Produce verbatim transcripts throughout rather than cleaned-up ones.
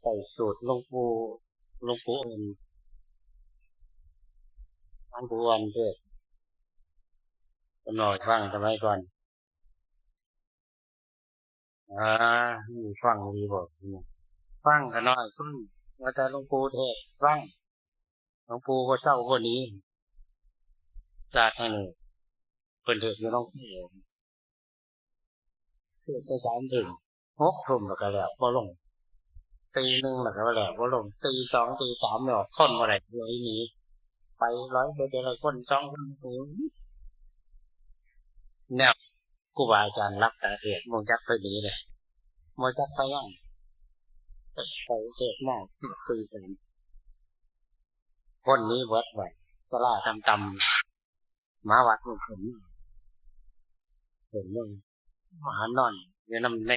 ใส่สูตรหลวงปู่ หลวงปู่อ่อน หลวงปู่อ่อนเทศน์ เพิ่นเว้าให้ฟังสมัยก่อน อ่า ฟังดีบ่ ฟังก็น้อยฟัง ว่าแต่หลวงปู่เทศน์ฟัง หลวงปู่บ่เซาบ่หนี จากทางนี้ เพิ่นเทศน์อยู่หนองคาย เทศน์ไปสามทุ่ม หกทุ่มแล้วก็แล้ว บ่ลง ตีหนึ่งแล้วก็แล้ว บ่ลง ตีสอง ตีสามแล้ว ทนบ่ได้ เลยหนี ไปร้อยคน เดียวละคน สองคน โอ้ย แนวครูบาอาจารย์หลับตาเทศน์ บ่จักไปหนีเลย บ่จักไปหยัง ไปเทศน์มา ตีสาม คนหนีเบิดบัด ศาลาต่ำๆ มาวัดมันขึ้น เห็นเลย มาหานอนอยู่นำใน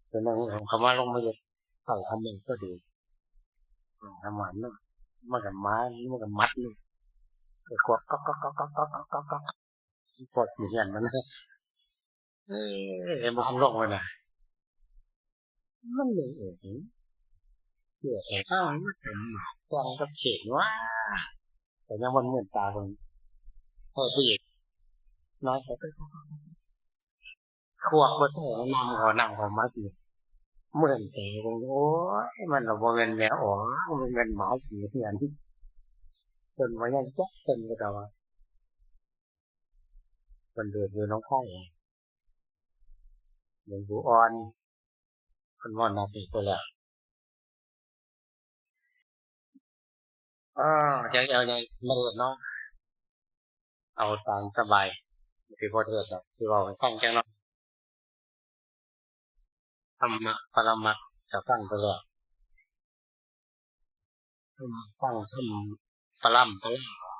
เป็นนั่งของเขามาลงมาอยู่ใต้ธรรมะก็ดี ธรรมะเนาะ มันก็มา มันก็มัดอยู่ ไอ้พวกก๊อกก๊อกก๊อกก๊อกก๊อกก๊อกก๊อกก๊อก พวกขี้เหี้ยนมันนะ เออ เห็นบ่ มันลงไปนะ มันเลยเออ เดี๋ยวไอ้ข้าวมันเป็นหมาฟังกับเขตว่า แต่ยังมันเหมือนตาคน เออ ผู้หญิง น้อยเขาก็ พวกบ่ใช่นำเขา นำเขามาสิ เหมือนแต่คน โอ้ย มันละบ่แม่นแมวอ๋อ มันเป็นหมาขี้เหี้ยน เพิ่นว่ายังจักเพิ่นก็แต่ว่า เพิ่นเดินอยู่หนองคาย หลวงปู่อ่อน เพิ่นมรณภาพไปแล้ว เออ จักเอาหยังมาเทศน์เนาะ เอาตามสบาย สิบ่เทศน์ดอก สิเว้าให้ฟังจักหน่อย ธรรมะปรมัตถ์ก็ฟังไปแล้ว ธรรมะ ฟังธรรมะปรำปรา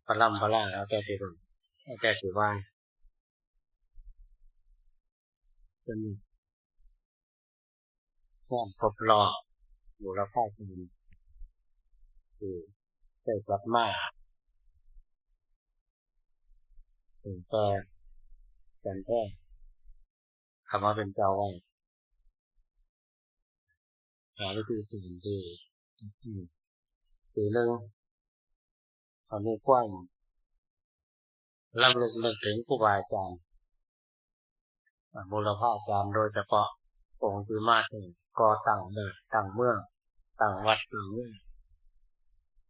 ปรำปรา เอาแต่สิว่า เอาแต่สิว่า เป็นงานครบรอบ บูรพาจารย์ ที่ได้กลับมา ตั้งแต่จันแท้ เข้ามาเป็นเจ้าวัด หาวิธีการที่ อืม ปีหนึ่ง เขามีความรำลึกนึกถึงครูบาอาจารย์ อ่า บูรพาจารย์ โดยเฉพาะองค์ที่มาถึงก่อตั้งบ้านตั้งเมือง ตั้งวัดตั้งเมือง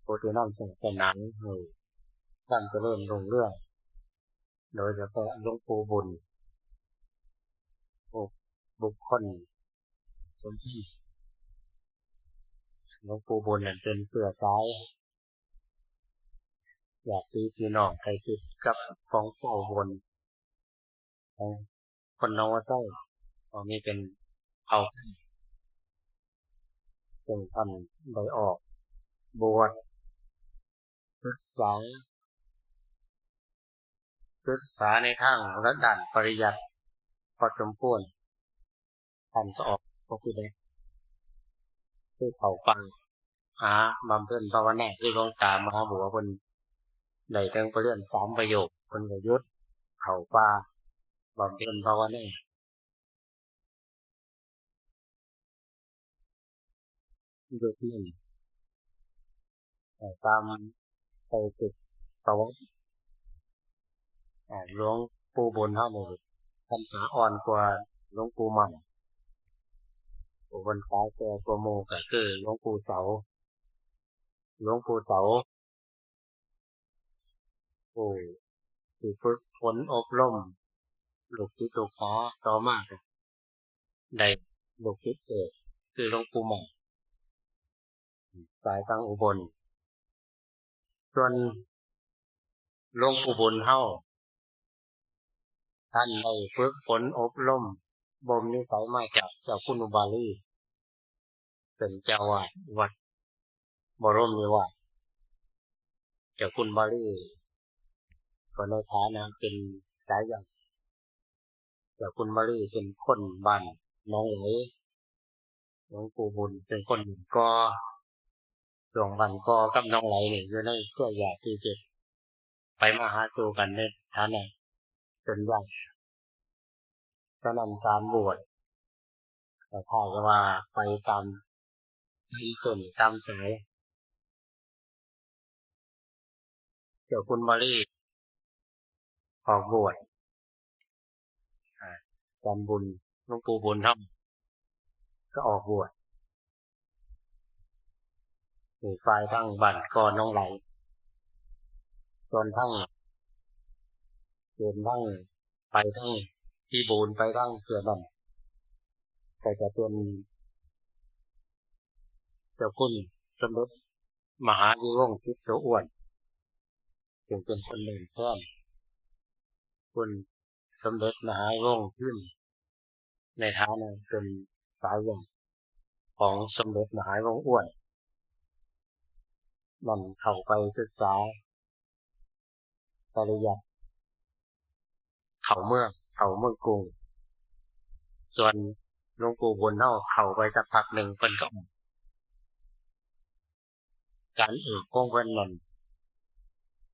ผู้ที่นำศาสนาให้ความเจริญรุ่งเรือง โดยเฉพาะหลวงปู่บุญ บุค บุคคลสำคัญ หลวงปู่บุญนั่นเป็นเชื้อสาย ญาติพี่น้องใกล้ชิดกับของชาวบุญ ของคนหนองวัวไซ ก็มีเป็นเผ่าพันธุ์ ซึ่งท่านได้ออกบวช ศึกษา ศึกษาในทางด้านปริยัติพอสมควร ท่านก็ออกปฏิบัติ คือเข้าป่า หาบำเพ็ญภาวนา คือหลวงตามหาบัวเพิ่นได้ถึงประเรียนสามประโยค เพิ่นก็หยุด เข้าป่าบำเพ็ญภาวนา ยุคนั้น เอ่อ ตามไปศึกประวัติ อ่า หลวงปู่บุญเฮานี่พรรษาอ่อนกว่าหลวงปู่มั่น ผู้พรรษาแก่กว่าหมู่ก็คือหลวงปู่เสา หลวงปู่เสา ผู้ที่ฝึกฝนอบรมลูกศิษย์ลูกหา ต่อมาก็ได้ลูกศิษย์เอก คือหลวงปู่มั่น สายทางอุบล ส่วนหลวงปู่บุญเฮา ท่านได้ฝึกฝนอบรม บ่มนิสัยมาจากเจ้าคุณอุบาลี เป็นเจ้าอาวาสวัดบรมนิวาส เจ้าคุณอุบาลี ก็ในฐานะเป็นสายญาติ เจ้าคุณอุบาลีเป็นคนบ้านหนองไหล หลวงปู่บุญเป็นคนบ้านกอ ช่วงบ้านกอกับหนองไหลนี่อยู่ในเครือญาติที่จะไปมาหาสู่กันในฐานะเป็นญาติ ฉะนั้นการบวชก็คล้ายกับว่าไปตาม ตามเส้นตามสาย เจ้าคุณวาลีออกบวช อ่า อาจารย์บุญ หลวงปู่บุญเฮาก็ออกบวช นี่ฝ่ายทางบ้านกอหนองไหล ส่วนทาง เดินทางไปทางพิบูลไปทางเขื่อนนั่น ก็จะเป็นเจ้าคุณสมเด็จมหาวิวงศ์ทิพย์โสอ้วน ซึ่งเป็นคนเล่นแคน คุณสมเด็จมหาวิวงศ์พิมพ์ ในฐานะเป็นสายวงศ์ของสมเด็จมหาวิวงศ์อ้วน นั่นเข้าไปศึกษาปริยัติ เข้าเมือง เข้าเมืองกรุง ส่วนหลวงปู่บุญเฮาเข้าไปสักพักหนึ่งเพิ่นก็ออก การออกของเพิ่นนั่น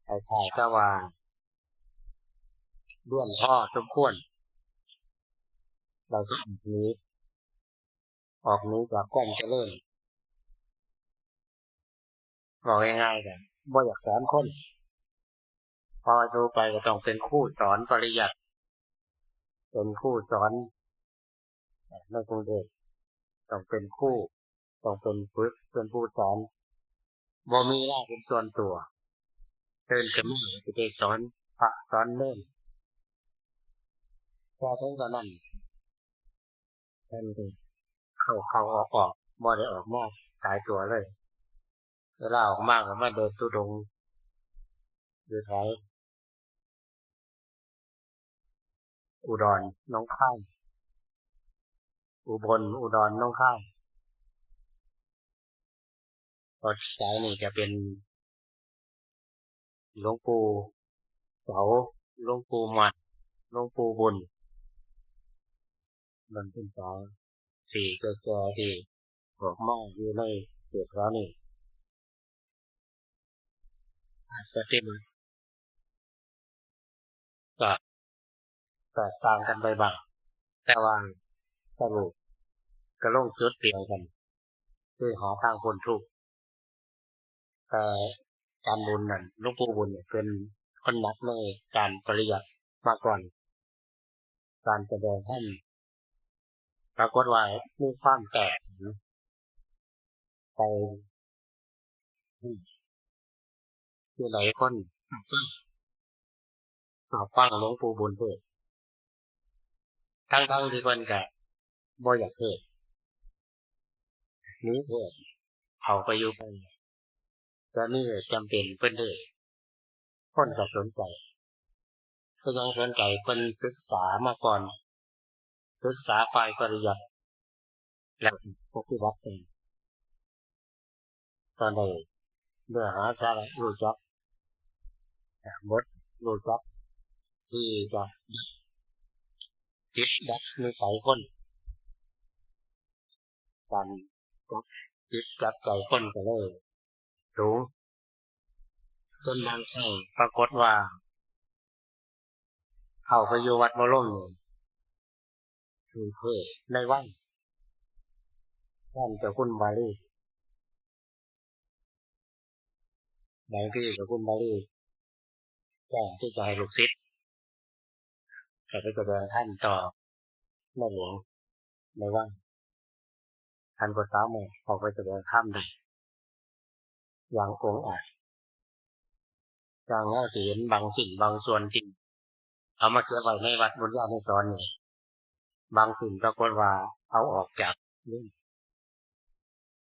คล้ายๆกับว่าเรียนพอสมควร เราก็ออกหนี ออกหนีจากความเจริญ บอกง่ายๆกัน บ่อยากสอนคน พออยู่ไปก็ต้องเป็นครูสอนปริยัติ เป็นครูสอนในกรุงเทพฯ ต้องเป็นครู ต้องเป็นฝึก เป็นผู้สอน บ่มีเวลาเป็นส่วนตัว ตื่นขึ้นมาก็สิไปสอนพระสอนเณร พอถึงตอนนั้น เพิ่นก็เข้าเข้าออกออก บ่ได้ออกมาตายตัวเลย เวลาออกมาก็มาเดินธุดงค์อยู่แถวอุดรหนองคาย อุบล อุดรหนองคาย วัดสายนี่จะเป็น หลวงปู่เสา หลวงปู่หมัด หลวงปู่บุญ มันเป็นสายสี่แก่ๆที่ออกมาอยู่ในเขตแถวนี้ ปฏิบัติก็แตกต่างกันไปบ้าง แต่ว่าสรุปก็ลงจุดเดียวกัน คือหาทางพ้นทุกข์ แต่อาจารย์บุญนั่น หลวงปู่บุญเนี่ยเป็นคนหนักในการปริยัติมาก่อน การแสดงธรรม ปรากฏว่ามีความแตกไป ที่หลายคนก็ฟังหลวงปู่บุญเทศน์ ทั้งๆที่เพิ่นก็บ่อยากเทศน์ หนีเทศน์ เข้าไปอยู่ไป แต่มีเหตุจำเป็นเพิ่นเทศน์ คนก็สนใจ ก็ยังสนใจ เพิ่นศึกษามาก่อน ศึกษาฝ่ายปริยัติ แล้วปฏิบัติเอง ตอนใดเนื้อหาสาระรู้จัก บทรู้จัก ที่จะจิตดับนิสัยคน การจับจิตจับใจคนก็เลยสูง จนบางครั้งปรากฏว่า เข้าไปอยู่วัดบ่ลมนี่ คือเทศน์ในวัง ท่านเจ้าคุณบาลี บางทีเจ้าคุณบาลีแจ้งที่จะให้ลูกศิษย์ ก็ไปแสดงธรรมต่อในหลวงในวัง ท่านก็สามารถออกไปแสดงธรรมได้ อย่างองอาจ อย่างเราสิเห็นบางสิ่งบางส่วนที่เอามาเก็บไว้ในวัดบุญญานุสรณ์นี่ บางสิ่งปรากฏว่าเอาออกจากนี่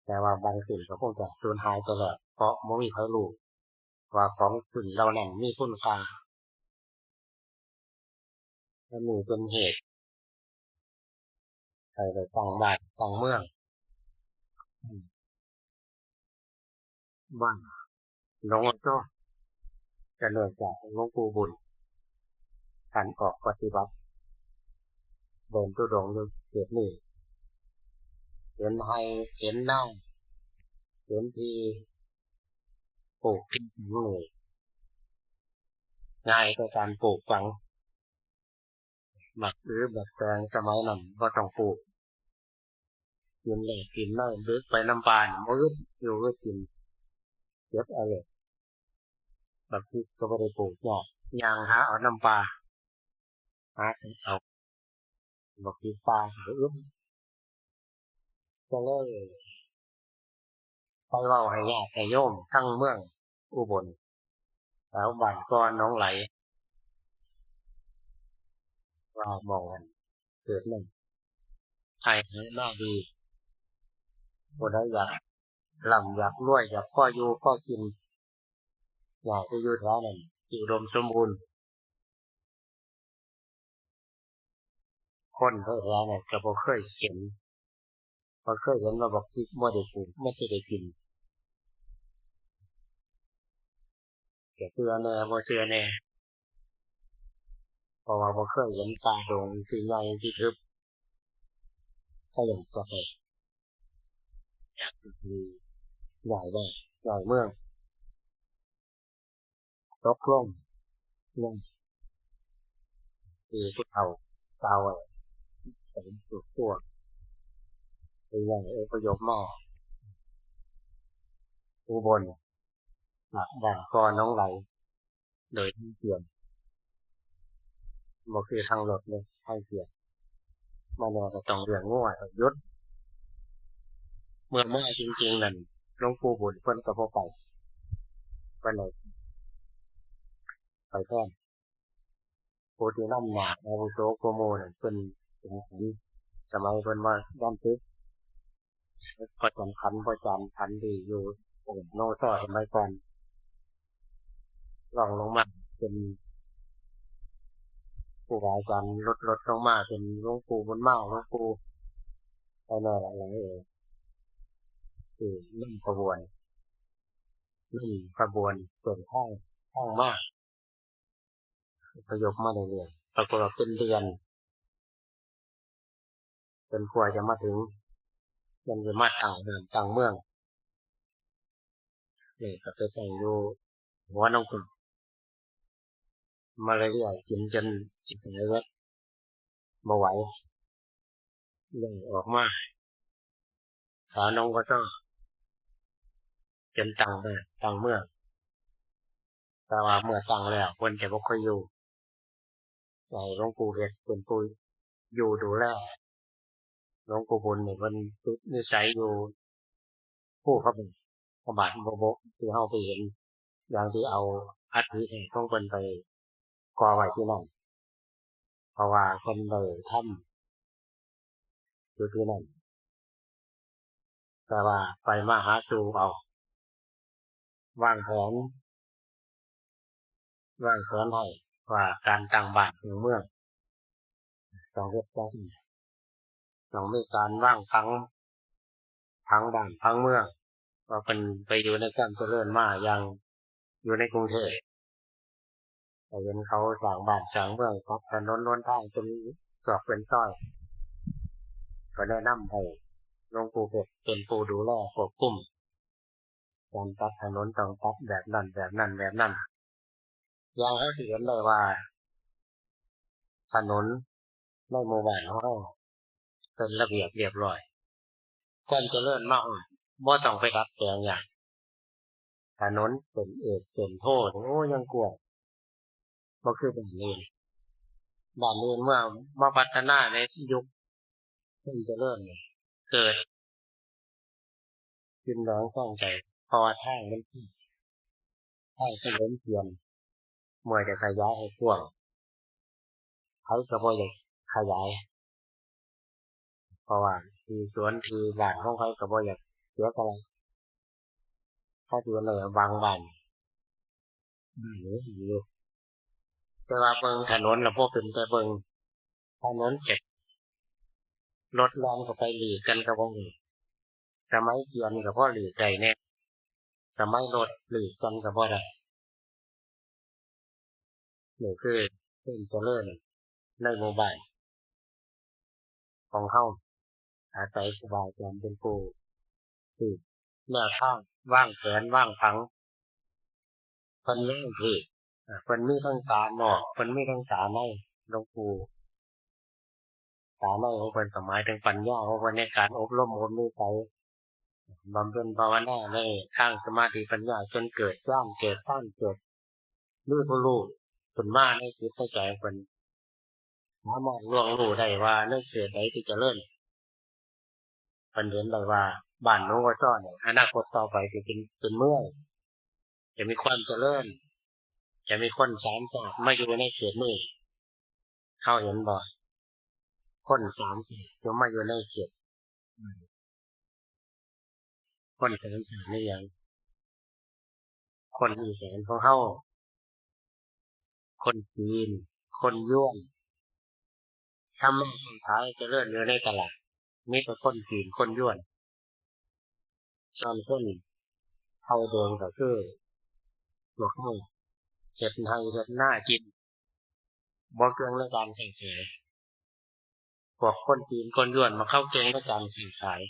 แต่ว่าบางสิ่งก็คงจะสูญหายไปแล้ว เพราะบ่มีใครรู้ว่าของสิ่งเหล่านั้นมีคุณค่า อันนี้เป็นเหตุให้ได้ตั้งบ้านตั้งเมือง อืม บ้านหนองโซ่ ก็เนื่องจากหลวงปู่บุญ ท่านออกปฏิบัติ เดินธุดงค์อยู่เขตนี้ เห็นไฮ่ เห็นนา เห็นที่ปลูกที่ฝังนี่ ง่ายต่อการปลูกฝัง บักอื้อบักแตงสมัยนั้นบ่ต้องปลูก กินแลงกินใน ดึกไปนำบ้าน บ่อึด อยู่อึดกิน เก็บเอาเลย บักพริกก็บ่ได้ปลูกยาก ย่างหาเอานำป่า หาเอา บักพริกป่าก็อึด ก็เลย ไปเว้าให้ญาติให้โยมทั้งเมืองอุบล แถวบ้านกอหนองไหล ว่าหม่องหั้นเกิดนั่น ไฮ่ไฮ่นาดี ผู้ใดอยากร่ำอยากรวย อยากพออยู่พอกิน อยากไปอยู่แถวนั้น อุดมสมบูรณ์ คนแถวๆนั้นก็บ่เคยเห็น บ่เคยเห็นว่าบักพริกบ่ได้ปลูก มันสิได้กิน ก็เชื่อแหน่ บ่เชื่อแหน่ เพราะว่าบ่เคยเห็นป่าดงที่ใหญ่ที่ทึบ ก็อยากจะไป อยากจะไปย้ายบ้านย้ายเมือง ตกลงเรื่องที่ผู้เฒ่าเก่าอะ สามสิบกว่า ไปย้ายอพยพมาอุบล จากบ้านกอหนองไหล โดยทางเถื่อน บ่คือทางรถเลย ทางเถื่อน มาแน่ก็ต้องเลี้ยงงัว ต้องหยุด เมื่อมาจริงๆนั่น หลวงปู่บุญเพิ่นก็บ่ไป เพิ่นเลยไปแทน ผู้ที่นำหน้าอาวุโสกว่าหมู่นั่น เพิ่นเป็นขัน สมัยเพิ่นว่าย่านตึก พ่อจำขัน พ่อจำขันที่อยู่โนซอสมัยก่อน รองลงมาเป็นครูบาอาจารย์ ลดลดลงมาเป็นหลวงปู่บุญมา หลวงปู่ไปแน่ละหลายเอ่ย คือนำขบวน นำขบวนเดินทาง ทางมา อพยพมาเรื่อยๆ ปรากฏว่าเป็นเดือน จนกว่าจะมาถึง จนจะมาตั้งบ้านตั้งเมือง นี่ก็ไปตั้งอยู่หัวหนองกึ่ง มาเรื่อยๆ กินจนสิตายแล้ว บ่ไหว เลยออกมา สาวหนองกระซ้อ จนตั้งบ้านตั้งเมือง แต่ว่าเมื่อตั้งแล้ว เพิ่นจะบ่ค่อยอยู่ ให้หลวงปู่เพชรเป็นผู้อยู่ดูแล หลวงปู่บุญนี่เพิ่นติดนิสัยอยู่ภูพระบาท พระบาทบ่บ่ ที่เฮาไปเห็น อย่างที่เอาอัฐิของเพิ่นไปก่อไว้ที่นั่น เพราะว่าเพิ่นได้ทำอยู่ที่นั่น แต่ว่าไปมาหาสู่เอา วางแผน วางแผนให้ว่าการตั้งบ้านตั้งเมือง ต้องเฮ็ดจั่งซี้ ต้องมีการวางผัง ผังบ้านผังเมือง ว่าเพิ่นไปอยู่ในความเจริญมาอย่างอยู่ในกรุงเทพ ก็เห็นเขาสร้างบ้านสร้างเมือง ตัดถนนหนทางเป็นซอกเป็นซอย ก็แนะนำให้หลวงปู่เพชรเป็นผู้ดูแลควบคุม การตัดถนนต้องตัดแบบนั้น แบบนั้น แบบนั้น อย่างเฮาสิเห็นได้ว่า ถนนในหมู่บ้านของเฮาเป็นระเบียบเรียบร้อย ความเจริญมาฮอด บ่ต้องไปดัดแปลงหยัง ถนนเส้นเอกเส้นโทนี่ โอ้ ยังกว้าง บ่คือบ้านอื่น บ้านอื่นเมื่อมาพัฒนาในยุคความเจริญนี่ เกิด กินหนองข้องใจ เพราะว่าทางมัน ทางถนนเถื่อน เมื่อจะขยายให้กว้าง ไผก็บ่อยากขยาย เพราะว่าที่สวนที่บ้านของไผก็บ่อยากเสียเท่าไหร่ เขาสิเลยบางบ้าน บ้านนี้อยู่ แต่ว่าเบิ่งถนนแล้วบ่เป็นแต่เบิ่ง ถนนเสร็จ รถแล่นเข้าไปหลีกกันก็บ่ได้ สมัยเกียนก็พอหลีกได้แน่ สมัยรถหลีกกันก็บ่ได้ นี่คือความเจริญในหมู่บ้านของเฮา อาศัยครูบาอาจารย์เป็นผู้สืบแนวทาง วางแผน วางผัง เพิ่นวางถืก อ่า เพิ่นมีทั้งตานอก เพิ่นมีทั้งตาใน หลวงปู่ ตาในของเพิ่นก็หมายถึงปัญญาของเพิ่นในการอบรมอบนิสัย บำเพ็ญภาวนาในทางสมาธิปัญญา จนเกิดฌาน เกิดฌาน เกิดมีผู้รู้ขึ้นมาในจิตในใจของเพิ่น สามารถล่วงรู้ได้ว่าในเขตใดที่เจริญ เพิ่นเห็นได้ว่าบ้านหนองวัวซอเนี่ย อนาคตต่อไปสิเป็น เป็นเมือง จะมีความเจริญ จะมีคนสามชาติมาอยู่ในเขตนี้ เฮาเห็นบ่ คนสามชาติจะมาอยู่ในเขต คนสามชาตินี่หยัง คนอีสานของเฮา คนจีน คนยวน ทำมาค้าขายเจริญอยู่ในตลาด มีแต่คนจีน คนยวน ส่วนคนเผ่าเดิมก็คือพวกเฮา เฮ็ดไร่เฮ็ดนากิน บ่เก่งในการค้าขาย พวกคนจีน คนยวนมาเข้าเก่งในการค้าขาย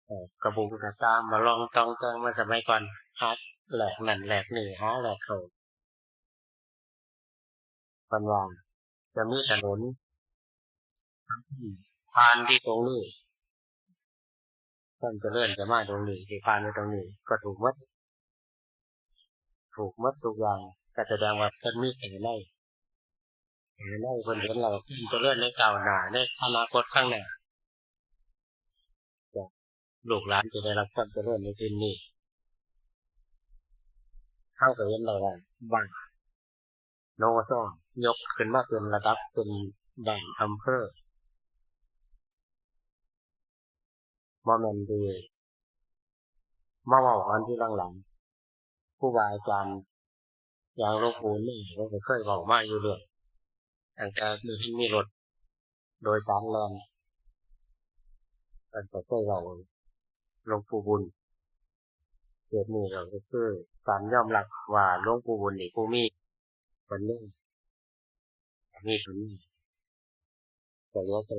เอ่อ กระบุงกระตามมาลองตองแตงมาสมัยก่อน หาแหลกนั่นแหลกนี่ หาแหลกเขา เพิ่นว่าจะมีถนน ผ่านที่ตรงนี้ ความเจริญจะมาตรงนี้ ที่ผ่านไปตรงนี้ ก็ถูกหมด ถูกหมดทุกอย่าง ก็แสดงว่าเพิ่นมีแผนใน แผนในเพิ่นเห็นแล้ว ความเจริญในก้าวหน้า ในอนาคตข้างหน้า ลูกหลานจะได้รับความเจริญในที่นี้ เฮาก็เห็นแล้วว่า บ้านหนองวัวซอยกขึ้นมาเป็นระดับเป็นบ้านอำเภอ บ่แม่นดี มาเว้ากันทีหลังๆ ครูบาอาจารย์ อย่างหลวงปู่นี่ เพิ่นก็เคยเว้ามาอยู่เรื่อย ตั้งแต่บ่ทันมีรถโดยสารแล่น เพิ่นก็เคยเว้า หลวงปู่บุญ เขตนี้ก็คือการยอมรับว่าหลวงปู่บุญนี่ผู้มีปัญญา มีปัญญา ก็เหลือแต่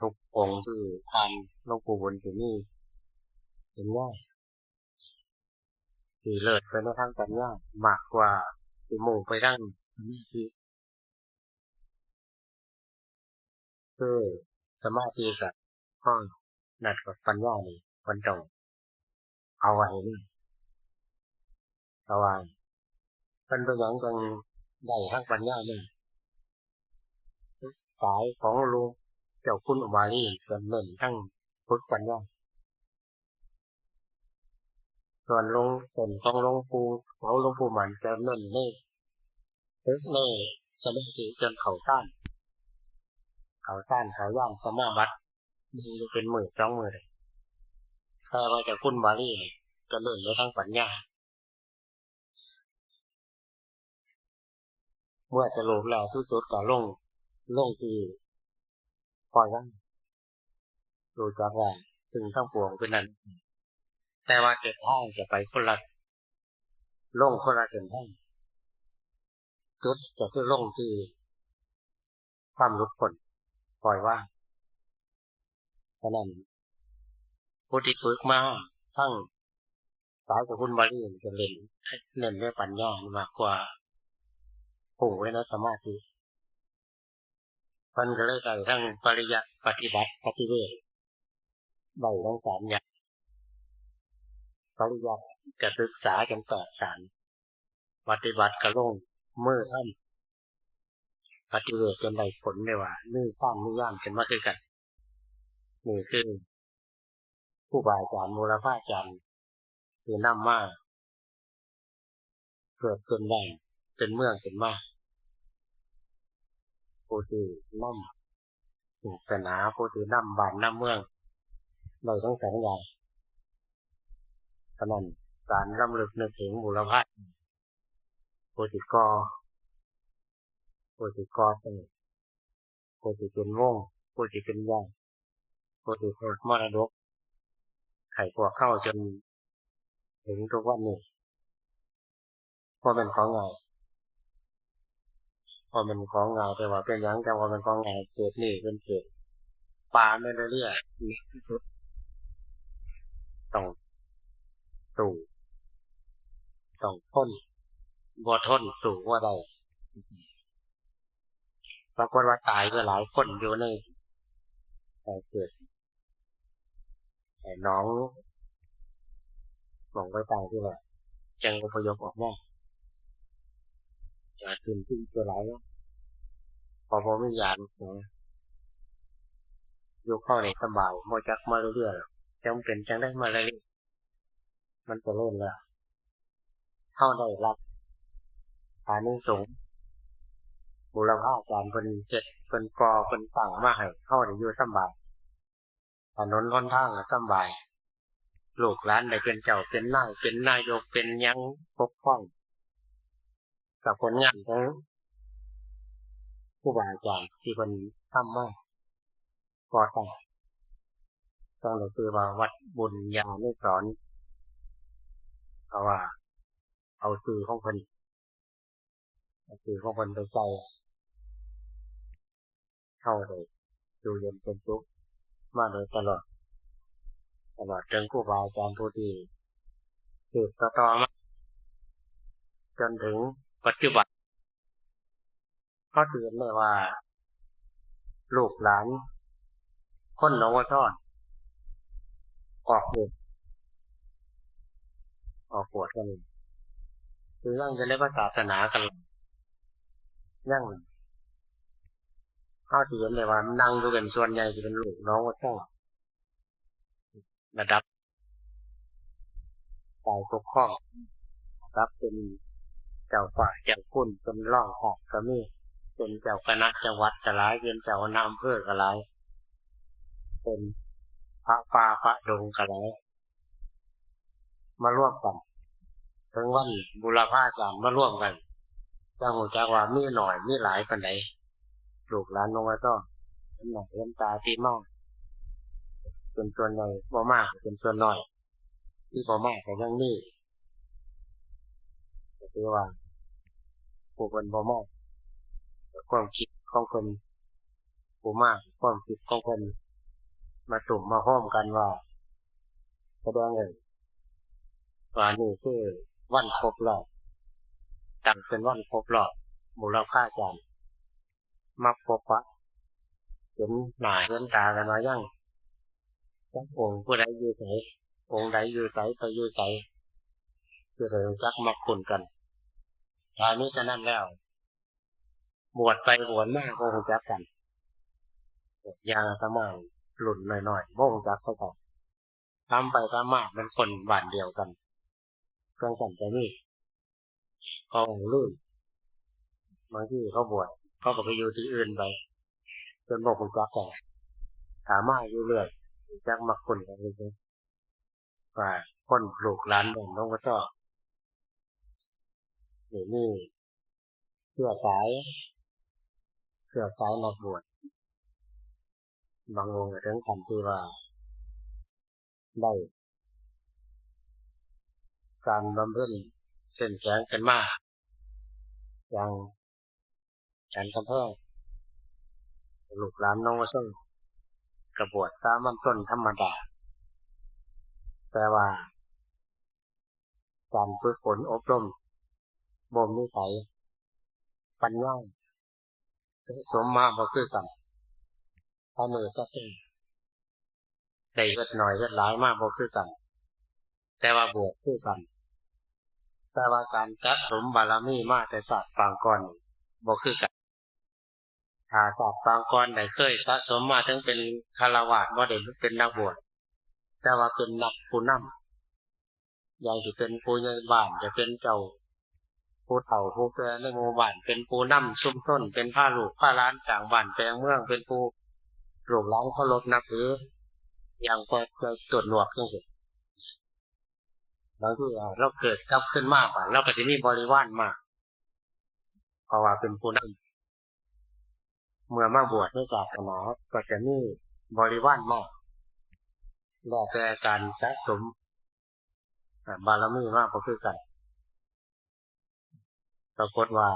ทุกองค์ที่ผ่านหลวงปู่บุญที่มีปัญญา ที่เลิศไปในทางปัญญามากกว่าที่มุ่งไปทางสมาธิ คือสมาธิกับข้อนัดกับปัญญานี่มันต้องเอาไว้นี่ เพราะว่ามันเป็นอย่างจังได้ทั้งปัญญาเนี่ย สายของหลวงเจ้าคุณอุบาลีก็เน้นทั้งฝึกปัญญา ส่วนหลวง ส่วนของหลวงปู่เสา หลวงปู่หมันจะเน้นในฝึกในสมาธิจนเข้าฌาน เข้าฌาน เข้าญาณสมาบัติ นั่งอยู่เป็นมื้อสองมื้อเลย แต่ว่าเจ้าคุณอุบาลีนี่จะเน้นในทางปัญญา เมื่อสรุปแล้วที่สุดก็ลง ลงที่ปล่อยว่าง รู้จักว่าสิ่งทั้งปวงเป็นนั้น แต่ว่าเส้นทางจะไปคนละ ลงคนละเส้นทาง จุดก็คือลงที่ความหลุดพ้น ปล่อยว่าง เพราะนั้น ผู้ที่ฝึกมาทั้งสายเจ้าคุณอุบาลีจะเน้น เน้นในปัญญามากกว่า พุ่งไว้ในสมาธิ เพิ่นก็เลยได้ทั้งปริยัติ ปฏิบัติ ปฏิเวท ได้ทั้งสามอย่าง ปริยัติก็ศึกษาจนแตกฉาน ปฏิบัติก็ลงมือทำ ปฏิเวทจนได้ผล ได้ว่ามีฌานมีญาณขึ้นมาคือกัน นี่คือครูบาอาจารย์ บูรพาจารย์ ที่นำมาเกิดเป็นบ้านเป็นเมืองขึ้นมา ผู้ที่นำศาสนา ผู้ที่นำบ้านนำเมือง ได้ทั้งสองอย่าง ฉะนั้นการรำลึกนึกถึงบูรพา ผู้ที่ก่อ ผู้ที่ก่อตั้ง ผู้ที่เป็นวง ผู้ที่เป็นญาติ ผู้ที่ทอดมรดกให้พวกเฮาจนถึงทุกวันนี้ บ่แม่นของง่าย บ่แม่นของง่าย แต่ว่าเป็นหยังจังว่าเป็นของง่าย เขตนี้เป็นเขตป่าแมลาเรียหนักที่สุด ต้องสู้ ต้องทน บ่ทนสู้บ่ได้ ปรากฏว่าตายไปหลายคนอยู่ใน เอ่อ เขต เอ่อ หนอง หม่องไว้ตายที่ว่า จั่งอพยพออกมา ยาขึ้นที่ตัวหลายเนาะ เพราะบ่มียาเนาะ อยู่เข้าในสบาย บ่จักมาเรื่อยๆหรอก จั่งเป็นจั่งได้มาเรื่อยๆ มันเจริญแล้ว เฮาได้รับอานิสงส์ บุรพาจารย์เพิ่นเฮ็ด เพิ่นก่อ เพิ่นตั้งมาให้ เฮาได้อยู่สำบาย ถนนหนทางก็สำบาย ลูกหลานได้เป็นเจ้าเป็นนาย เป็นนายก เป็นหยังปกครอง กับผลงานของครูบาอาจารย์ที่เพิ่นทำมาก่อตั้ง ต้องได้ชื่อว่าวัดบุญญานุสรณ์ เพราะว่าเอาชื่อของเพิ่น เอาชื่อของเพิ่นไปใส่ เฮาได้อยู่เย็นเป็นสุขมาโดยตลอด ตลอดถึงครูบาอาจารย์ผู้ที่สืบต่อๆมา จนถึงปัจจุบัน เฮาสิเห็นได้ว่า ลูกหลานคนหนองวัวซ้อน ออกบวช ออกบวชกัน คือยังอยู่ในพระศาสนากัน ยัง เฮาสิเห็นได้ว่านั่งอยู่กันส่วนใหญ่สิเป็นลูกหนองวัวซ้อน ระดับฝ่ายปกครอง ระดับเป็นเจ้าฟ้าเจ้าคุณ เป็นรองเจ้าก็มี เป็นเจ้าคณะจังหวัดก็หลาย เป็นเจ้าคณะอำเภอก็หลาย เป็นพระป่าพระดงก็หลาย มารวมกัน ถึงวันบุรพาจารย์มารวมกัน จั่งรู้จักว่ามีน้อยมีหลายปานใด ลูกหลานหนองวัวซ้อน เห็นหน้าเห็นตาที่มา เป็นส่วนใหญ่ บ่มาก็เป็นส่วนน้อย ที่บ่มาก็ยังมี ก็ถือว่า ผู้เพิ่นบ่มา ก็ความคิดของเพิ่น ผู้มา ความคิดของเพิ่น มาตุ้มมาโฮมกันว่า แสดงให้ว่านี่คือวันครบรอบ ตั้งเป็นวันครบรอบ บุรพาจารย์ มาพบปะ เห็นหน้าเห็นตากันมายัง จักองค์ผู้ใดอยู่ไส องค์ใดอยู่ไส ไปอยู่ไส สิได้รู้จักมักคุ้นกัน ถ้ามีฉะนั้นแล้ว บวชไปบวชมาก็รู้จักกัน อย่างอาตมารุ่นน้อยๆ บ่รู้จักเขาเจ้า ถามไปถามมาเป็นคนบ้านเดียวกัน จั่งซั่นก็มี เขาหลงลืม บางทีเขาบวช เขาก็ไปอยู่ที่อื่นไป จนบ่รู้จักกัน ถ้ามาอยู่เรื่อย รู้จักมักคุ้นกันเลย ว่าคนลูกหลานบ้านหนองกระซอ นี่มีเชื้อสาย เชื้อสายนักบวช บางองค์ก็ถึงขั้นที่ว่า ได้การบำเพ็ญเข้มแข็งขึ้นมา อย่างอาจารย์กำแพง ลูกหลานหนองวัวซ้อน ก็บวชสามัญชนธรรมดา แต่ว่า การฝึกฝนอบรม บ่มนิสัย ปัญญา สะสมมาบ่คือกัน อันนี้ก็คือ ได้เฮ็ดน้อยเฮ็ดหลายมาบ่คือกัน แต่ว่าบวชคือกัน แต่ว่าการสะสมบารมีมาแต่ชาติปางก่อนนี่บ่คือกัน ถ้าชาติปางก่อนได้เคยสะสมมาถึงเป็นฆราวาส บ่ได้เป็นนักบวช แต่ว่าเป็นนักผู้นำ อย่างสิเป็นผู้ใหญ่บ้าน จะเป็นเจ้า ผู้เฒ่าผู้แก่ในหมู่บ้าน เป็นผู้นำชุมชน เป็นพาลูกพาหลานสร้างบ้านแปลงเมือง เป็นผู้ลูกหลานเคารพนับถือ อย่างพอใจตรวจหนวกจังซี่ บางที อ่า เราเกิดกลับขึ้นมาบาด เราก็สิมีบริวารมา เพราะว่าเป็นผู้นำ เมื่อมาบวชในศาสนา ก็จะมีบริวารมา แล้วแต่การสะสม อ่า บารมีมาบ่คือกัน ปรากฏว่า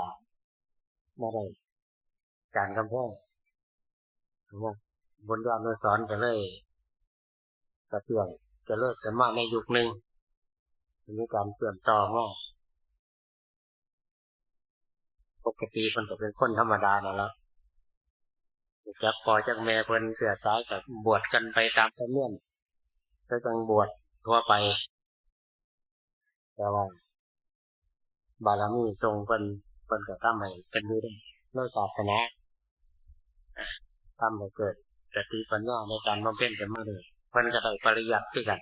บ่ได้ อาจารย์กำแพง บุญญาณุสรณ์ก็เลย กระเตื้องเจริญขึ้นมาในยุคหนึ่ง มีการเชื่อมต่อมา ปกติเพิ่นก็เป็นคนธรรมดานั่นล่ะ จากพ่อจากแม่เพิ่นเชื้อสายก็บวชกันไปตามธรรมเนียม ก็จั่งบวชทั่วไป แต่ว่า บารมีส่งเพิ่น เพิ่นก็ทำให้เพิ่นอยู่ได้ในศาสนา ทำให้เกิดสติปัญญาในการบำเพ็ญขึ้นมาเลย เพิ่นก็ได้ปริยัติคือกัน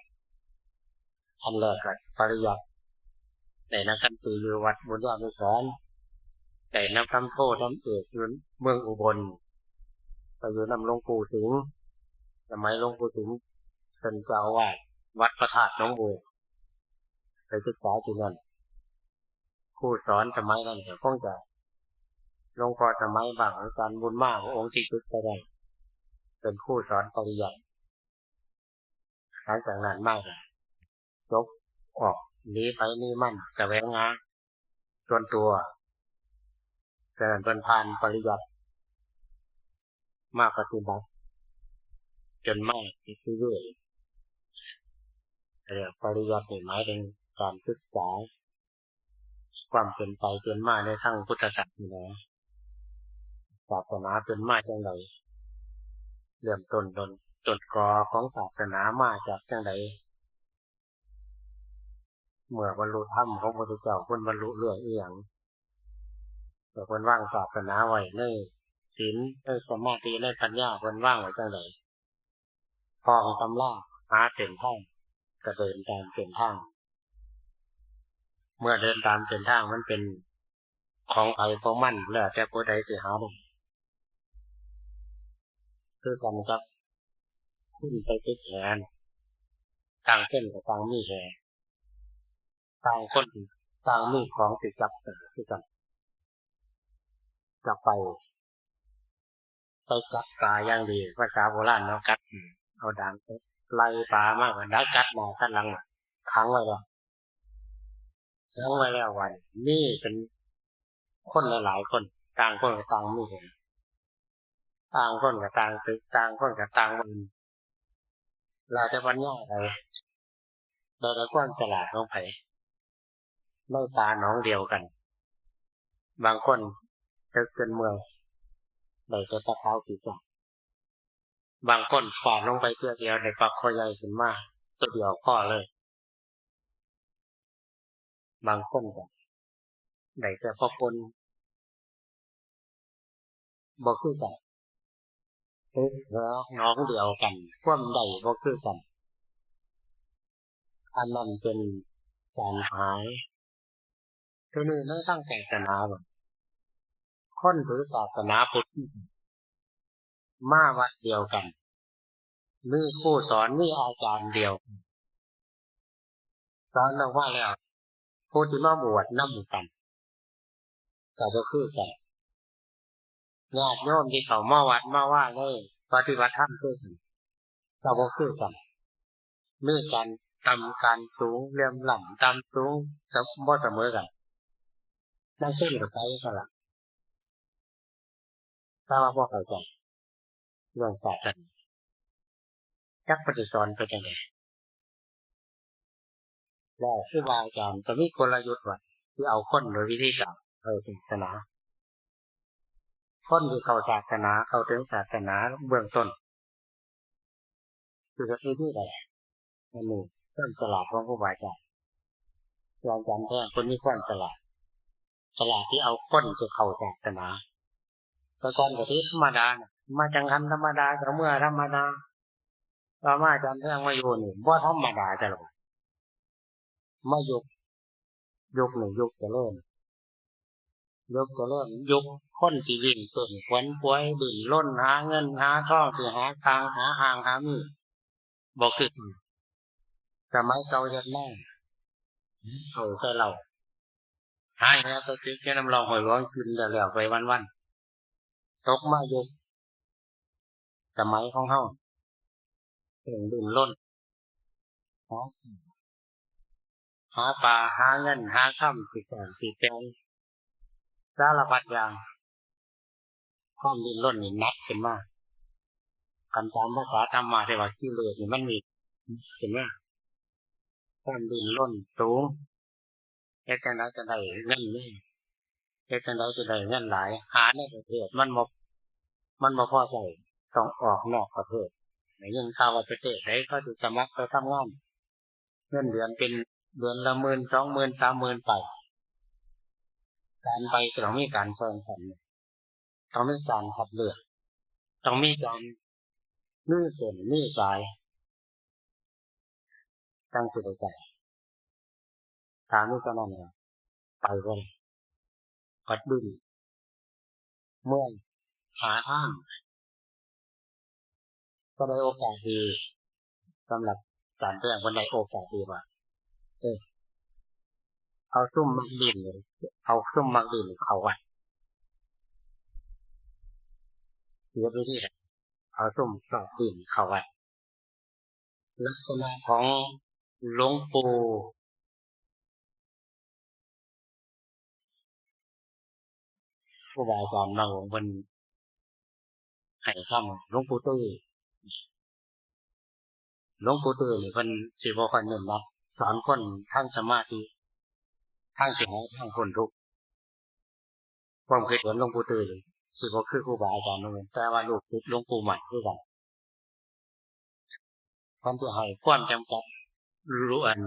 อันแรกก็ปริยัติ ได้นักธรรมตรีอยู่วัดบุญญานุสรณ์ ได้นักธรรมโทธรรมเอกอยู่เมืองอุบล ไปอยู่นำหลวงปู่สิงห์ สมัยหลวงปู่สิงห์เป็นเจ้าอาวาสวัดพระธาตุหนองบัว ไปศึกษาที่นั่น ครูสอนสมัยนั้นก็คงจะหลวงพ่อสมัยบ้าง อาจารย์บุญมา องค์ที่ศึกไปได้ เป็นครูสอนปริยัติ หลังจากนั้นมาก็จบออก หนีไผหนีมัน แสวงหาส่วนตัว ฉะนั้นเพิ่นผ่านปริยัติ มาปฏิบัติ จนมาปฏิเวท เรียกปริยัตินี่หมายถึงการศึกษา ความเป็นไปเป็นมาในทางพุทธศาสนา ศาสนาเป็นมาจั่งใด เริ่มต้นต้น ต้นกอของศาสนามาจากจั่งใด เมื่อบรรลุธรรมของพระพุทธเจ้า เพิ่นบรรลุเรื่องอิหยัง แต่เพิ่นวางศาสนาไว้ในศีล ในสมาธิ ในปัญญา เพิ่นวางไว้จั่งใด ท่องตำรา หาเส้นทาง ก็เดินตามเส้นทาง เมื่อเดินตามเส้นทางมันเป็นของไผของมัน แล้วแต่ผู้ใดสิหาได้ คือกันกับคนไปตึกแหน ต่างคนก็ต่างมีแห ต่างคนต่างมีของสิจับปลาคือกัน จับไป ไปกัดปลาอย่างดี ภาษาโบราณเนาะ กัด เอาดางไล่ปลามา ก็ดักกัดหน้ากัดหลัง ขังไว้แล้ว ขังไว้แล้ววันนี้ มีเป็นคนหลายๆคน ต่างคนก็ต่างมีแห ต่างคนก็ต่างตึก ต่างคนก็ต่างบ่อน แล้วแต่ปัญญาไผ แล้วแต่ความฉลาดของไผ ในปลาหนองเดียวกัน บางคนตึกจนเมื่อย ได้แต่ปลาขาวขี้กาก บางคนฟาดลงไปเทื่อเดียวได้ปลาคอใหญ่ขึ้นมา ตัวเดียวพอเลย บางคนก็ได้แต่ปลาป่น บ่คือกัน ตึกแถวหนองเดียวกัน ความได้บ่คือกัน อันนั้นเป็นการหาย ทีนี้ในทางศาสนาบ่ คนถือศาสนาพุทธ มาวัดเดียวกัน มีครูสอน มีอาจารย์เดียวกัน สอนออกมาแล้ว ผู้ที่มาบวชนำกัน ก็บ่คือกัน ญาติโยมที่เข้ามาวัดมาวาเลย ปฏิบัติธรรมคือกัน ก็บ่คือกัน มีการต่ำการสูง เหลื่อมล้ำต่ำสูง สะ- บ่เสมอกัน นั่นคือเข้าใจกันละ แต่ว่าบ่เข้าใจเรื่องศาสนา จักเพิ่นสิสอนไปจั่งใด แล้วครูบาอาจารย์ก็มีกลยุทธ์ว่าสิเอาคนโดยวิธีการ เออ ศาสนา คนที่เข้าศาสนา เข้าถึงศาสนาเบื้องต้น คือเฮ็ดวิธีใด อันนี้ความฉลาดของครูบาอาจารย์ อาจารย์แท้เพิ่นมีความฉลาด ฉลาดที่เอาคนจะเข้าศาสนา แต่ก่อนก็ถือธรรมดาน่ะ มาจั่งหันธรรมดา ก็เมือธรรมดา ต่อมาอาจารย์แท้มาอยู่นี่ บ่ธรรมดาจ้ะล่ะ มายุค ยุคนี้ยุคเจริญ ยุคเจริญ ยุคคนสิวิ่งเต้นขวนขวาย ดิ้นรนหาเงินหาทอง สิหาสร้างหาอ้างหามี บ่คือกัน สมัยเก่าเฮ็ดนา เข้าใส่เหล้า หาแหไปตึกอยู่นำร่องห้วยหลวง กินแล้วๆไปวันๆ ตกมายุคสมัยของเฮา ต้องดิ้นรน หา หาปลา หาเงิน หาคำ สิสร้างสิแต่ง สารพัดอย่าง ความดิ้นรนนี่หนักขึ้นมา คันตามภาษาธรรมะที่ว่ากิเลสนี่มันมีหนักขึ้นมา ความดิ้นรนสูง เฮ็ดจั่งใดจะได้เงินนี่ เฮ็ดจั่งใดจะได้เงินหลาย หาในประเทศมันบ่ มันบ่พอใช้ ต้องออกนอกประเทศ ได้ยินข่าวว่าประเทศใดเขาสิสมัครไปทำงาน เงินเดือนเป็นเดือนละหมื่น สองหมื่น สามหมื่น ไป การไปก็ต้องมีการแข่งขัน ต้องมีการคัดเลือก ต้องมีการ มีเส้นมีสาย จั่งสิได้ไป ถ้ามีเท่านั้นล่ะ ไปบ่ได้ กัดบึ้น เมือง หาทาง ก็ได้โอกาสดี สำหรับอาจารย์แป้ง เพิ่นได้โอกาสดีว่า เออ เอาซุมมักดิ้นนี่ เอาซุมมักดิ้นนี่เข้าวัด เฮ็ดวิธีใด เอาซุมชอบดิ้นเข้าวัด ลักษณะของหลวงปู่ ครูบาอาจารย์บางองค์เพิ่นให้คำ หลวงปู่ตื้อ หลวงปู่ตื้อนี่เพิ่นสิบ่ค่อยเน้นหนัก สอนคนทางสมาธิ ทางสิหาทางพ้นทุกข์ ความคิดเห็นหลวงปู่ตื้อนี่สิบ่คือครูบาอาจารย์องค์อื่น แต่ว่าลูกศิษย์หลวงปู่มั่นคือกัน เพิ่นสิให้ความจำกัด ลูกอัน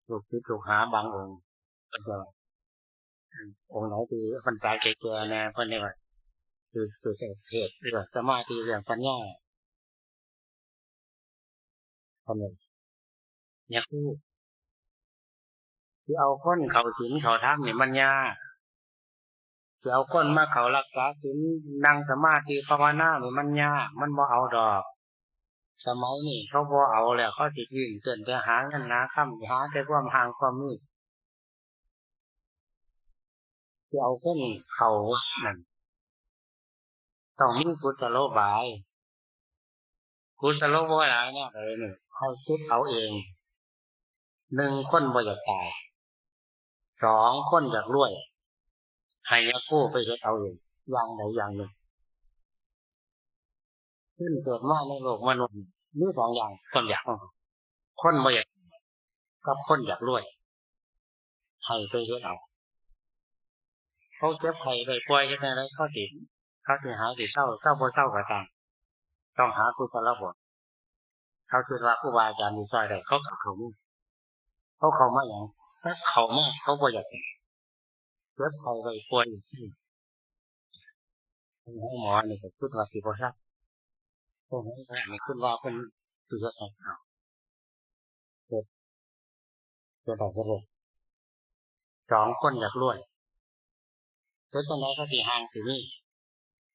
ลูกศิษย์ลูกหาบางองค์ เพิ่นจะ องค์ไหนที่พรรษาแก่ๆแน่ เพิ่นเรียกว่า คือ คือเทศน์ เรื่องสมาธิ เรื่องปัญญา เพิ่นว่า เนี่ยครู สิเอาคนเข้าศีลเข้าธรรมนี่มันยาก สิเอาคนมาเข้ารักษาศีล นั่งสมาธิภาวนานี่มันยาก มันบ่เอาดอก สมัยนี้เขาบ่เอาแล้ว เขาสิวิ่งเต้นแต่หาเงินหาคำ หาแต่ความห่างความมี สิเอาคนเข้าวัดนั่น ต้องมีกุศโลบาย กุศโลบายหลายแนวเลยนี่ ให้คิดเอาเอง หนึ่ง คนบ่อยากตาย สอง คนอยากรวย ให้ยาคูไปเฮ็ดเอาเอง อย่างใดอย่างหนึ่ง คนเกิดมาในโลกมนุษย์ มีสองอย่าง คนอยาก คนบ่อยาก กับคนอยากรวย ให้ไปเฮ็ดเอา เขาเจ็บไข้ได้ป่วยเฮ็ดแนวใด เขาสิ เขาสิหายสิเซา เซาบ่เซาก็ตาม ต้องหากุศลผล เขาคิดว่าครูบาอาจารย์สิซ่อยได้ เขาก็เข้ามา เขาเข้ามาหยัง ถ้าเข้ามาเขาบ่อยากเป็น เจ็บไข้ได้ป่วยจั่งซี้ หาหมอนี่ก็คิดว่าสิบ่ซัก พวกนี้ก็คิดว่าเพิ่นสิเฮ็ดให้เอา เฮ็ด เฮ็ดได้เฮ็ดเลย สอง คนอยากรวย เฮ็ดจั่งใดเขาสิห่างสิมี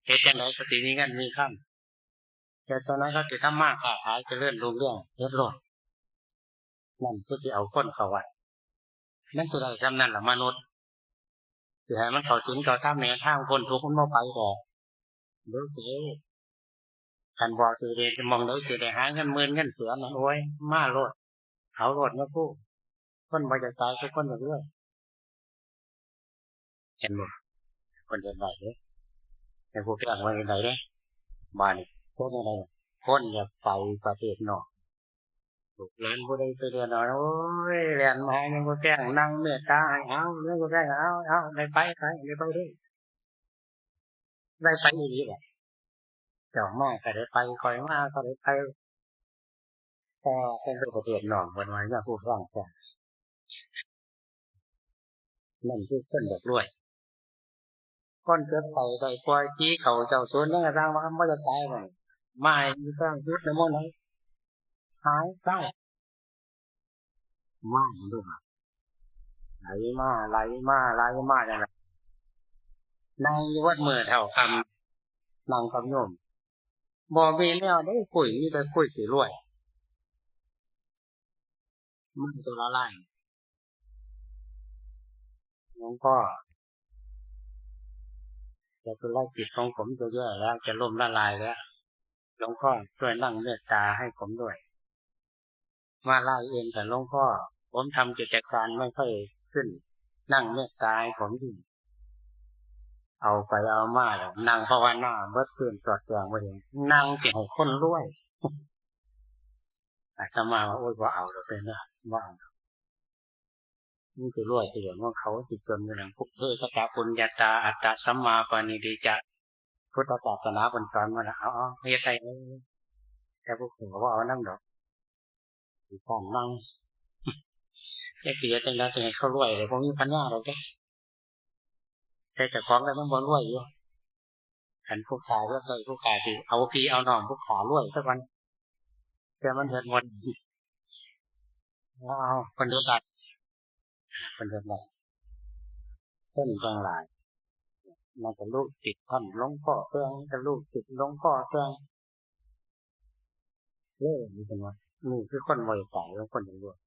เฮ็ดจั่งใดเขาสิมีเงินมีคำ เฮ็ดจั่งใดเขาสิทำมาค้าขายเจริญรุ่งเรือง เฮ็ดโลด นั่นคือสิเอาคนเข้าวัด มันสิได้ส่ำนั้นล่ะมนุษย์ สิให้มันเข้าศีลเข้าธรรม แนวทางพ้นทุกข์มันบ่ไปดอก เด้อเด้อ คันบอกสิได้หม่องใดสิได้หาเงินหมื่นเงินแสนนั่น โอ้ย มาโลด เอาโลดนะครู คนบ่อยากตายคือคนอยากรวย เห็นบ่ คนเฮ็ดได้เด้ แต่ผู้แก่ว่าเฮ็ดได้เด้ บาดนี้คนอะไร คนอยากไปประเทศนอก ลูกหลานผู้ใดไปเรียนเอา โอ้ย แล่นมาหาหยังบ่แพง นั่งเมตตาให้ เอา หยังบ่แพง เอา เอา ได้ไป ไป ได้ไปเด้อ ได้ไปอีหลีแหละ เจ้ามาก็ได้ไป ข้อยมาก็ได้ไป แต่เป็นไปประเทศนอก เพิ่นว่าอย่าพูดฟังกัน นั่นคือคนอยากรวย คนเจ็บไข้ได้ป่วย ผีเข้าเจ้าสวน หยังก็ซ่าง ว่าบ่อยากตาย ว่ามาให้มีพลังหยุดในหม่องใด หายเศร้า มาเด้อ ไหลมา ไหลมา ไหลมาจั่งใด นั่งอยู่เบิดมื้อเท่าค่ำ นั่งกับโยม บ่มีแนวใดคุย มีแต่คุยสิรวย มาตัวละล้าน หลวงพ่อ จะเป็นโรคจิตของผมจะแย่แล้ว จะล้มละลายแล้ว หลวงพ่อช่วยนั่งเมตตาให้ผมด้วย มาไล่เองกับหลวงพ่อ ผมทำกิจการไม่ค่อยขึ้น นั่งเมตตาให้ผมดิ เอาไปเอามาแล้ว นั่งภาวนาเบิดคืนสอดแจงบ่เห็น นั่งสิให้คนรวย อาตมาว่า โอ้ย บ่เอาดอกเด้อ บ่เอา มันสิรวยสิเหลืองของเขา สิจนอยู่หยัง ปุพเพ กตปุญญาตา อัตตสัมมาปณิธิจะ พุทธศาสนาเพิ่นสอนมาแล้ว เอา เอา เฮ็ดได้ แต่ผู้ขอว่าเอานำดอก สิสร้างนั่ง จักสิเฮ็ดจั่งใด๋ สิให้เขารวยเลย บ่มีปัญญาดอกเด้ แต่เจ้าของก็ยังบ่รวยอยู่ คันผู้ข้าเฮ็ดได้ ผู้ข้าสิเอาพี่เอาน้องผู้ข้ารวยซะก่อน แต่มันเฮ็ดหมด เอา เพิ่นเฮ็ดได้ เพิ่นเฮ็ดได้ คนจั่งหลาย มันก็ลูกศิษย์ท่านหลวงพ่อเฟื่อง ก็ลูกศิษย์หลวงพ่อเฟื่อง เลย นี่เพิ่นว่า นี่คือคนบ่อยากตาย คนอยากรวย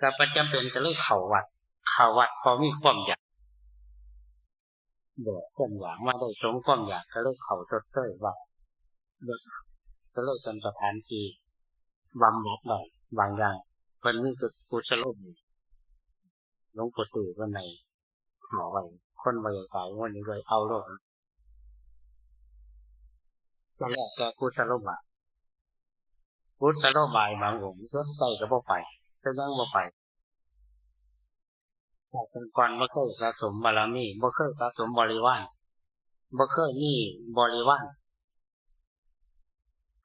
ก็บ่จำเป็นก็เลยเข้าวัด เข้าวัดเพราะมีความอยาก แบกความอยากมาได้สมความอยาก ก็เลยเข้าชดเชยวัด ก็เลยเป็นสถานที่บำบัดได้บางอย่าง เพิ่นมีกุศโลบาย หลวงปู่ตู้เพิ่นให้ เอาไว้ คนบ่อยากตาย งวดนี้รวย เอาโลด ก็แล้วแต่กุศโลบาย กุศโลบายบางองค์ เฮ็ดได้ก็บ่ไป เป็นหยังบ่ไป แต่ก่อนบ่เคยสะสมบารมี บ่เคยสะสมบริวาร บ่เคยมีบริวาร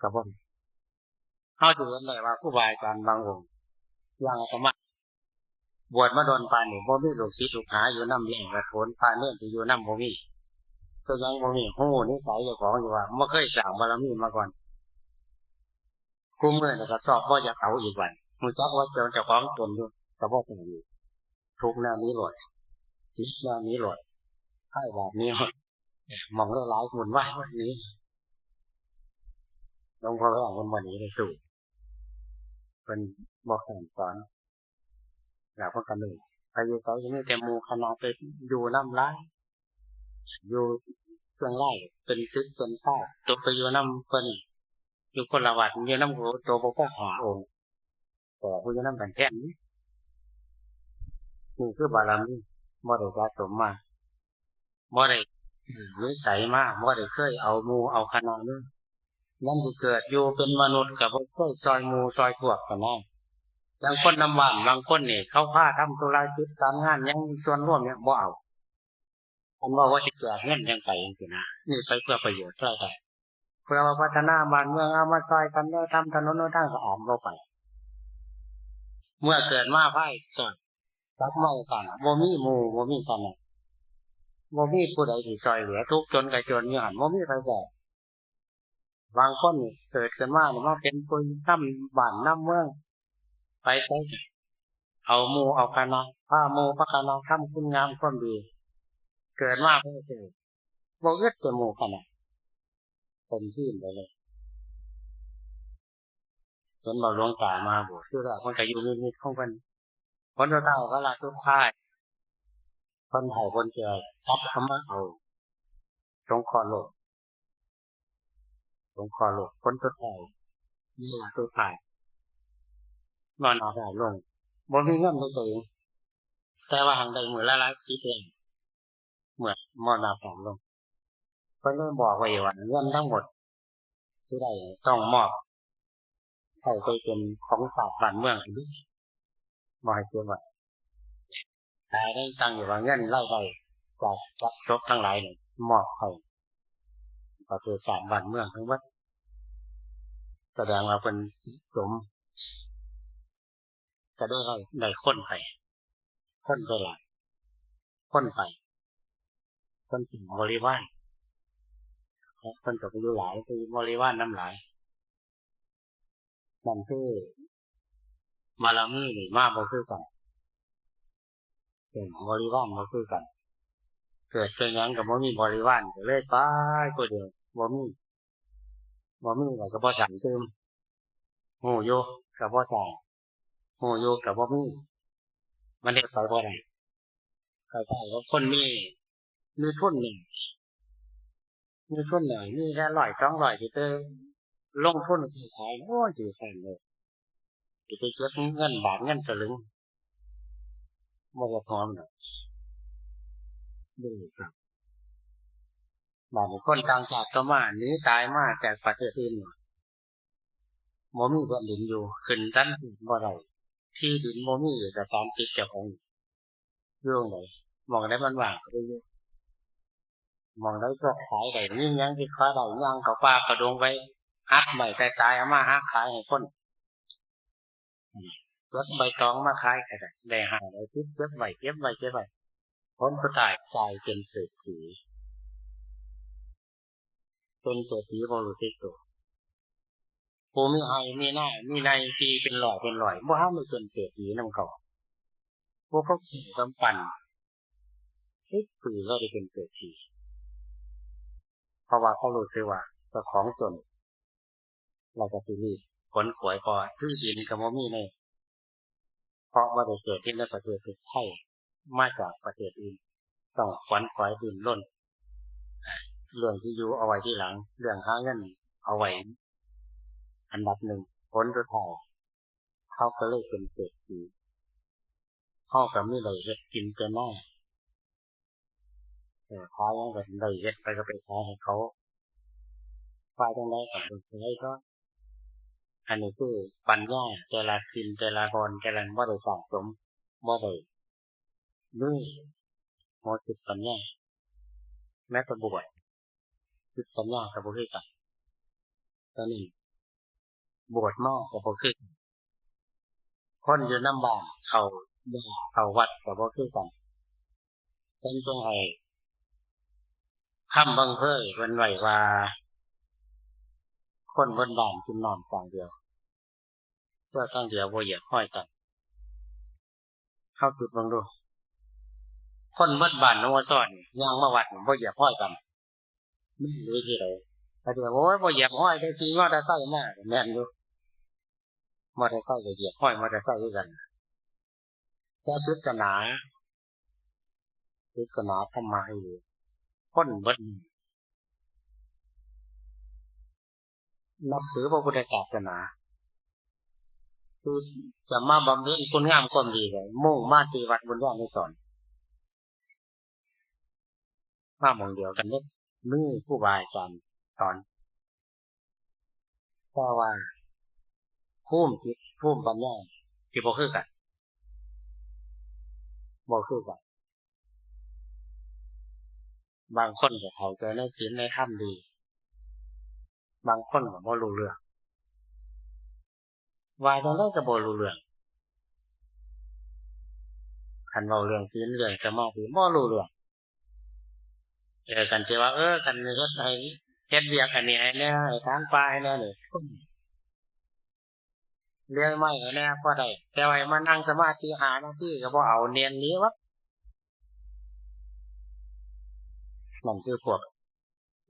ก็บ่ เฮาสิเห็นได้ว่าครูบาอาจารย์บางองค์ อย่างอาตมา บวชมาโดนปานนี้ บ่มีลูกศิษย์ลูกหาอยู่นำ แล้งกระโถน พระเณรที่อยู่นำบ่มี เป็นหยังบ่มี ฮู้นิสัยเจ้าของอยู่ว่าบ่เคยสร้างบารมีมาก่อน คู่มื้อนี้ก็สอบบ่อยากเอาอีกบัด ฮู้จักว่าเจ้า เจ้าของตนอยู่ ก็บ่ต้องอยู่ ทุกข์แนวนี้โลด ติดแนวนี้โลด ไพ่แบบนี้โลด หม่องหลายๆ วุ่นวายวันนี้ หลวงพ่อแว่งเพิ่นบ่หนีไปสู่ เพิ่นบ่สั่งสอน แล้วเพิ่นก็หนี ไปอยู่ไสก็มีแต่หมู่คณะไปอยู่นำหลาย อยู่เชียงรายเป็นสิบเป็นเก้า ตกไปอยู่นำเพิ่น อยู่คนละวัด อยู่นำโห ตัวบ่พอห้าองค์ แต่ผู้อยู่นำกันแท้นี่ นี่คือบารมี บ่ได้สะสมมา บ่ได้สร้างนิสัยมา บ่ได้เคยเอาหมู่เอาคณะมา นั่นสิเกิดอยู่เป็นมนุษย์ก็บ่เคยซอยหมู่ซอยพวกกันนะ อย่างคนนำบ้านบางคนนี่ เขาพาทำธุรกิจการงานหยังส่วนรวมเนี่ยบ่เอา คันว่า ว่าสิแจกเงินจั่งไปจั่งซี้นะ นี่ไปเพื่อประโยชน์รายได้ เพื่อว่าพัฒนาบ้านเมือง เอามาซอยกันเด้อ ทำถนนหนทาง ก็อ่านบ่ไป เมื่อเกิดมาภายซอย กลับมากัน บ่มีหมู่ บ่มีคณะ บ่มีผู้ใดสิซอยเหลือ ทุกข์จนก็จนอยู่หั่น บ่มีไผซอย บางคนนี่เกิดขึ้นมานี่มาเป็นผู้นำบ้านนำเมือง ไปไส เอาหมู่เอาคณะ พาหมู่พาคณะทำคุณงามความดี เกิดมาเพื่อสิ บ่อึดแต่หมู่คณะ เต็มที่ไปเลย เห็นบ่ หลวงตามาบวช คือแรกเพิ่นก็อยู่มิดๆ ของเพิ่น ผลสุดท้าย วาระสุดท้าย เพิ่นเฒ่าเพิ่นแก่ จับเอามาเอา สงเคราะห์โลก สงเคราะห์โลก ผลสุดท้าย วาระสุดท้าย มรณภาพลง บ่มีเงินไปใส่ แต่ว่าหั้นได้มื้อละหลายสิบล้าน เมื่อมรณภาพลง เพิ่นเลยบอกไว้ว่า เงินทั้งหมดที่ได้ต้องมอบให้ไปเป็นของชาติบ้านเมือง บ่ให้เก็บไว้ ตายได้ตั้งอยู่ว่าเงินรายได้จาก จากศพทั้งหลายนี่ มอบให้ประเทศชาติบ้านเมืองทั้งหมด แสดงว่าเพิ่นสม ก็ได้ ได้คนไป คนไปหลาย คนไป คนสร้างบริวาร เพิ่นก็ไปอยู่หลาย ไปบริวารนำหลาย นั่นคือบารมีนี่มาบ่คือกัน สร้างบริวารบ่คือกัน เกิดเป็นหยังก็บ่มีบริวาร ก็เลยไปผู้เดียว บ่มี บ่มีแล้วก็บ่สร้างตื่ม ฮู้อยู่ก็บ่สร้าง ฮู้อยู่ก็บ่มี มันเฮ็ดไปบ่ได้ คล้ายๆกับคนมี มีทุนหน่อย มีทุนหน่อย มีแค่ร้อยสองร้อย สิไปลงทุนซื้อขาย โอ้ย สิขายเลย สิไปเก็บเงินบาทเงินสลึง บ่เฮ็ดหอมดอก บ่ได้ครับ บาดนี้คนต่างชาติเข้ามา หนีตายมาจากประเทศอื่น บ่มีแผ่นดินอยู่ ขึ้นศาลบ่ได้ ที่ดินบ่มีเอกสารสิทธิ์เจ้าของ อยู่หม้องใด หม้องใดมันว่างก็ไปอยู่ หม้องใดพวกขายได้ มีหยังที่ขายได้ ย่างเข้าป่าเข้าดงไป หักไม้ตายๆ เอามาหักขายให้คน เก็บใบตองมาขายก็ได้ ได้ห้าร้อยสิบ เก็บไว้ เก็บไว้ เก็บไว้ ผลสุดท้ายกลายเป็นเศรษฐี เป็นเศรษฐีบ่รู้สึกตัว ผู้มีไฮ่มีนา มีไฮ่ที่เป็นร้อยเป็นร้อย บ่ทันได้เป็นเศรษฐีนำเขา ผู้เขากินกำปั้น สิบปีเขาได้เป็นเศรษฐี เพราะว่าเขารู้สึกว่าเจ้าของจน แล้วก็สิรีบขนขวาย เพราะที่ดินก็บ่มีใน เพราะบ่ได้เกิดที่ในประเทศไทย มาจากประเทศอื่น ต้องขวนขวายดิ้นรน เรื่องที่อยู่เอาไว้ทีหลัง เรื่องหาเงินเอาไว้อันดับหนึ่ง ผลสุดท้ายเขาก็เลยเป็นเศรษฐี เขาก็มีได้เฮ็ดกินแต่หน้า เออ ขายหยังก็ได้เฮ็ดไปก็ไปขายให้เขา ขายจั่งใดก็ได้ขายก็ อันนี้คือปัญญาแต่ละถิ่นแต่ละบ่อนแต่ละบ่ได้สั่งสม บ่ได้มีหัวคิดปัญญา แม้แต่บวช คิดปัญญาก็บ่คือกัน ตอนนี้บวชมาก็บ่คือกัน คนอยู่นำบ้านเข้าบ้านเข้าวัดก็บ่คือกัน เพิ่นจึงให้คำบังเคยเพิ่นไว้ว่า คนเบิดบ้านกินน้ำข้างเดียว เทื่อข้างเดียวบ่เหยียบฮอยกัน เฮาคิดเบิ่งดู คนเบิดบ้านหัวซ้อนย่างมาวัดบ่เหยียบฮอยกัน แม่นวิธีใด เขาสิว่า โอ้ย บ่เหยียบฮอย ได้ขี่มอเตอร์ไซค์มา แม่นอยู่ มอเตอร์ไซค์ก็เหยียบฮอยมอเตอร์ไซค์คือกัน แต่ปริศนา ปริศนาธรรมะอีหลี คนเบิด นับถือพระพุทธศาสนา คือจะมาบำเพ็ญคุณงามความดีก็มุ่งมาที่วัดบุญญาณุสรณ์ มาหม่องเดียวกันเด้ มีครูบาอาจารย์สอน แต่ว่าภูมิจิต ภูมิปัญญา สิบ่คือกัน บ่คือกัน บางคนก็เข้าใจในศีลในธรรมดี บางคนก็บ่รู้เรื่อง ว่าจั่งใดก็บ่รู้เรื่อง คันเว้าเรื่องศีลเรื่องสมาธิบ่รู้เรื่อง เออ คันสิว่า เออ คันเฮ็ดให้ เฮ็ดเวียกอันนี้ให้แหน่ ให้ถางป่าให้แหน่นี่ เลี้ยงไม้ให้แหน่พอได้ แต่ว่าให้มานั่งสมาธิห้านาทีก็บ่เอา เนียนหนีวัด นั่นคือพวก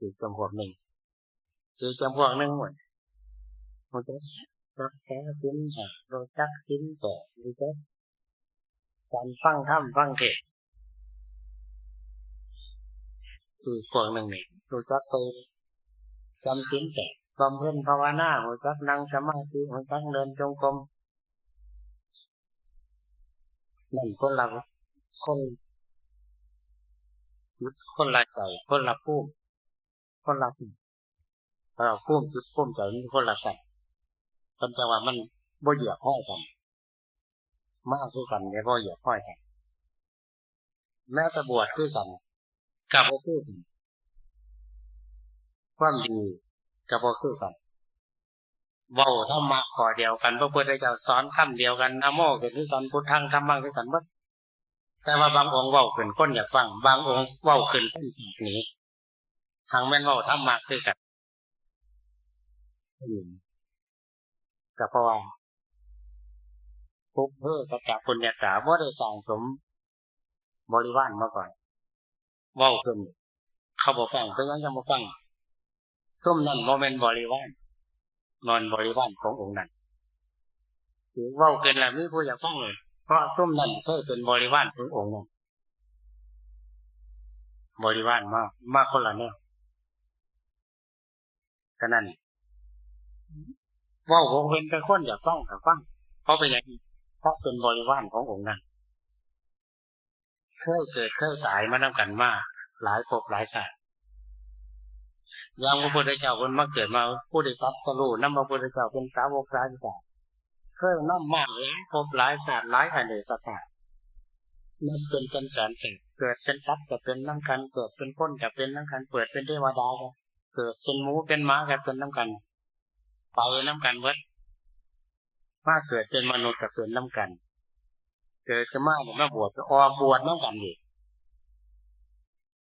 อีกจำพวกหนึ่ง อีกจำพวกหนึ่งหมด รู้จักรักษาศีลห้า รู้จักศีลแปด รู้จักการฟังธรรมฟังเทศน์ อีกพวกหนึ่งนี่ รู้จักไปจำศีลแปด บำเพ็ญภาวนา รู้จักนั่งสมาธิ รู้จักเดินจงกรม นั่นคนละ คน จิตคนละใจ คนละภูมิ คนละภูมิ เออ ภูมิจิตภูมิใจมันคนละชั้น เพิ่นจั่งว่ามันบ่เหยียบฮอยกัน มาคือกัน แต่บ่เหยียบฮอยกัน แม้แต่บวชคือกัน ก็บ่คือกัน ความดีก็บ่คือกัน เว้าธรรมะข้อเดียวกัน พระพุทธเจ้าสอนคำเดียวกัน นะโม ก็คือกัน พุทธัง ธัมมัง คือกันเบิด แต่ว่าบางองค์เว้าขึ้นคนอยากฟัง บางองค์เว้าขึ้นคนอยากหนี หากแม่นเว้าธรรมะคือกัน อืม ก็เพราะว่า ปุพเพ สัจจปุญญาตา บ่ได้สั่งสมบริวารมาก่อน เว้าขึ้น เขาบ่ฟัง เป็นหยังจั่งบ่ฟัง ซุมนั้นบ่แม่นบริวาร บ่แม่นบริวารขององค์นั้น เว้าขึ้นแล้วมีผู้อยากฟังเลย เพราะซุมนั้นเคยเป็นบริวารขององค์นั้น บริวารมา มาคนละแนว ฉะนั้น เว้าบ่เป็น แต่คนอยากฟังก็ฟัง เพราะเป็นหยัง เพราะเป็นบริวารขององค์นั้น เคยเกิดเคยตายมานำกันมาหลายภพหลายชาติ อย่างพระพุทธเจ้าเพิ่นมาเกิดมา ผู้ได้ตรัสรู้นำพระพุทธเจ้าเป็นสาวกสาวิกา เคยนำมาหลายภพหลายชาติ หลายอเนกชาติ นับเป็นแสนแสนเศษ เกิดเป็นสัตว์ก็เป็นนำกัน เกิดเป็นคนก็เป็นนำกัน เกิดเป็นเทวดาก็ เกิดเป็นหมูเป็นหมาก็เป็นนำกัน ไปนำกันเบิด มาเกิดเป็นมนุษย์ก็เป็นนำกัน เกิดขึ้นมาเนี่ยมาบวชก็ออกบวชนำกันอีก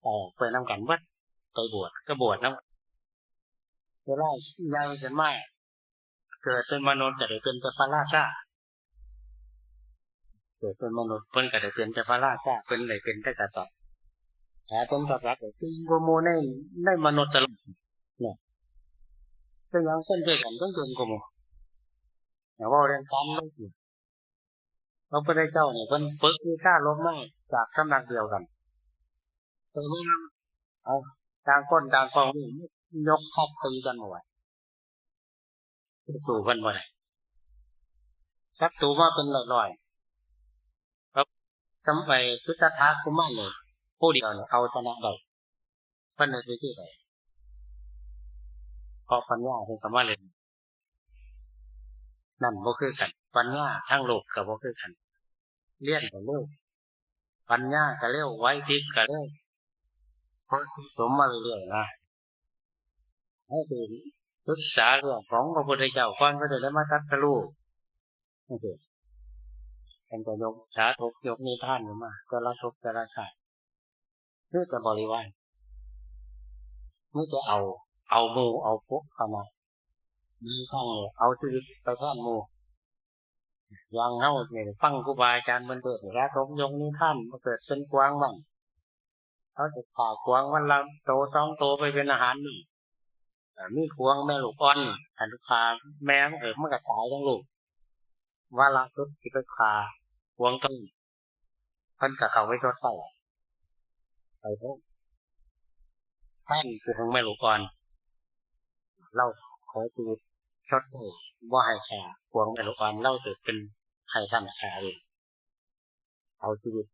ออกไปนำกันเบิด ไปบวชก็บวชนำกัน เวลาใหญ่ขึ้นมา เกิดเป็นมนุษย์ก็ได้เป็นแต่พระราชา เกิดเป็นมนุษย์เพิ่นก็ได้เป็นแต่พระราชา เพิ่นได้เป็นแต่กษัตริย์ ถ้าเป็นกษัตริย์ก็เก่งกว่าหมู่ใน ในมนุษย์โลกเนี่ย เป็นหยังคนคือกันต้องเก่งกว่าหมู่ อย่าเว้าเรื่องการลบนี่ พระพุทธเจ้าเนี่ยเพิ่นฝึกวิชาลบมาจากสำนักเดียวกัน แต่ว่าเอา ต่างคนต่างกองนี่ยกทัพตีกันบ่ไหว สู้เพิ่นบ่ได้ ศัตรูมาเป็นร้อยๆ ครับ สมัยสุทัตถากุมารนี่ ผู้เดียวนี่เอาชนะได้ เพิ่นเฮ็ดวิธีใด เพราะปัญญาเพิ่นเข้ามาเล่น นั่นบ่คือกัน ปัญญาทางโลกก็บ่คือกัน เรียนก็เร็ว ปัญญาก็เร็ว ไหวพริบก็เร็ว เพราะสะสมมาเรื่อยๆ นะ เฮาสิศึกษาเรื่องของพระพุทธเจ้าก่อน เพิ่นจะได้มาตรัสรู้ จังซี้ เพิ่นก็ยกสาธกยกนิทานขึ้นมา แต่ละภพแต่ละชาติ มีแต่บริวาร มีแต่เอา เอาหมู่เอาพวกเข้ามา บางครั้งเนี่ยเอาชีวิตไปแทนหมู่ อย่างเฮาเนี่ยฟังครูบาอาจารย์เพิ่นเทศน์นี่ สาธกยกนิทาน มาเกิดเป็นกวางบ้าง เขาจะฆ่ากวางวันละโตสองโตไปเป็นอาหารนี่ อ่า มีกวางแม่ลูกอ่อน อันฆ่าแม่มัน เออ มันก็ตายทั้งลูก วาระสุดที่ไปฆ่ากวางต้น เพิ่นก็เข้าไปชดใช้ ไปเถอะ แทนคือของแม่ลูกอ่อน เราขอชีวิตชดใช้ บ่ให้ฆ่ากวางแม่ลูกอ่อน เราจะเป็นให้ท่านฆ่าเอง เอาชีวิต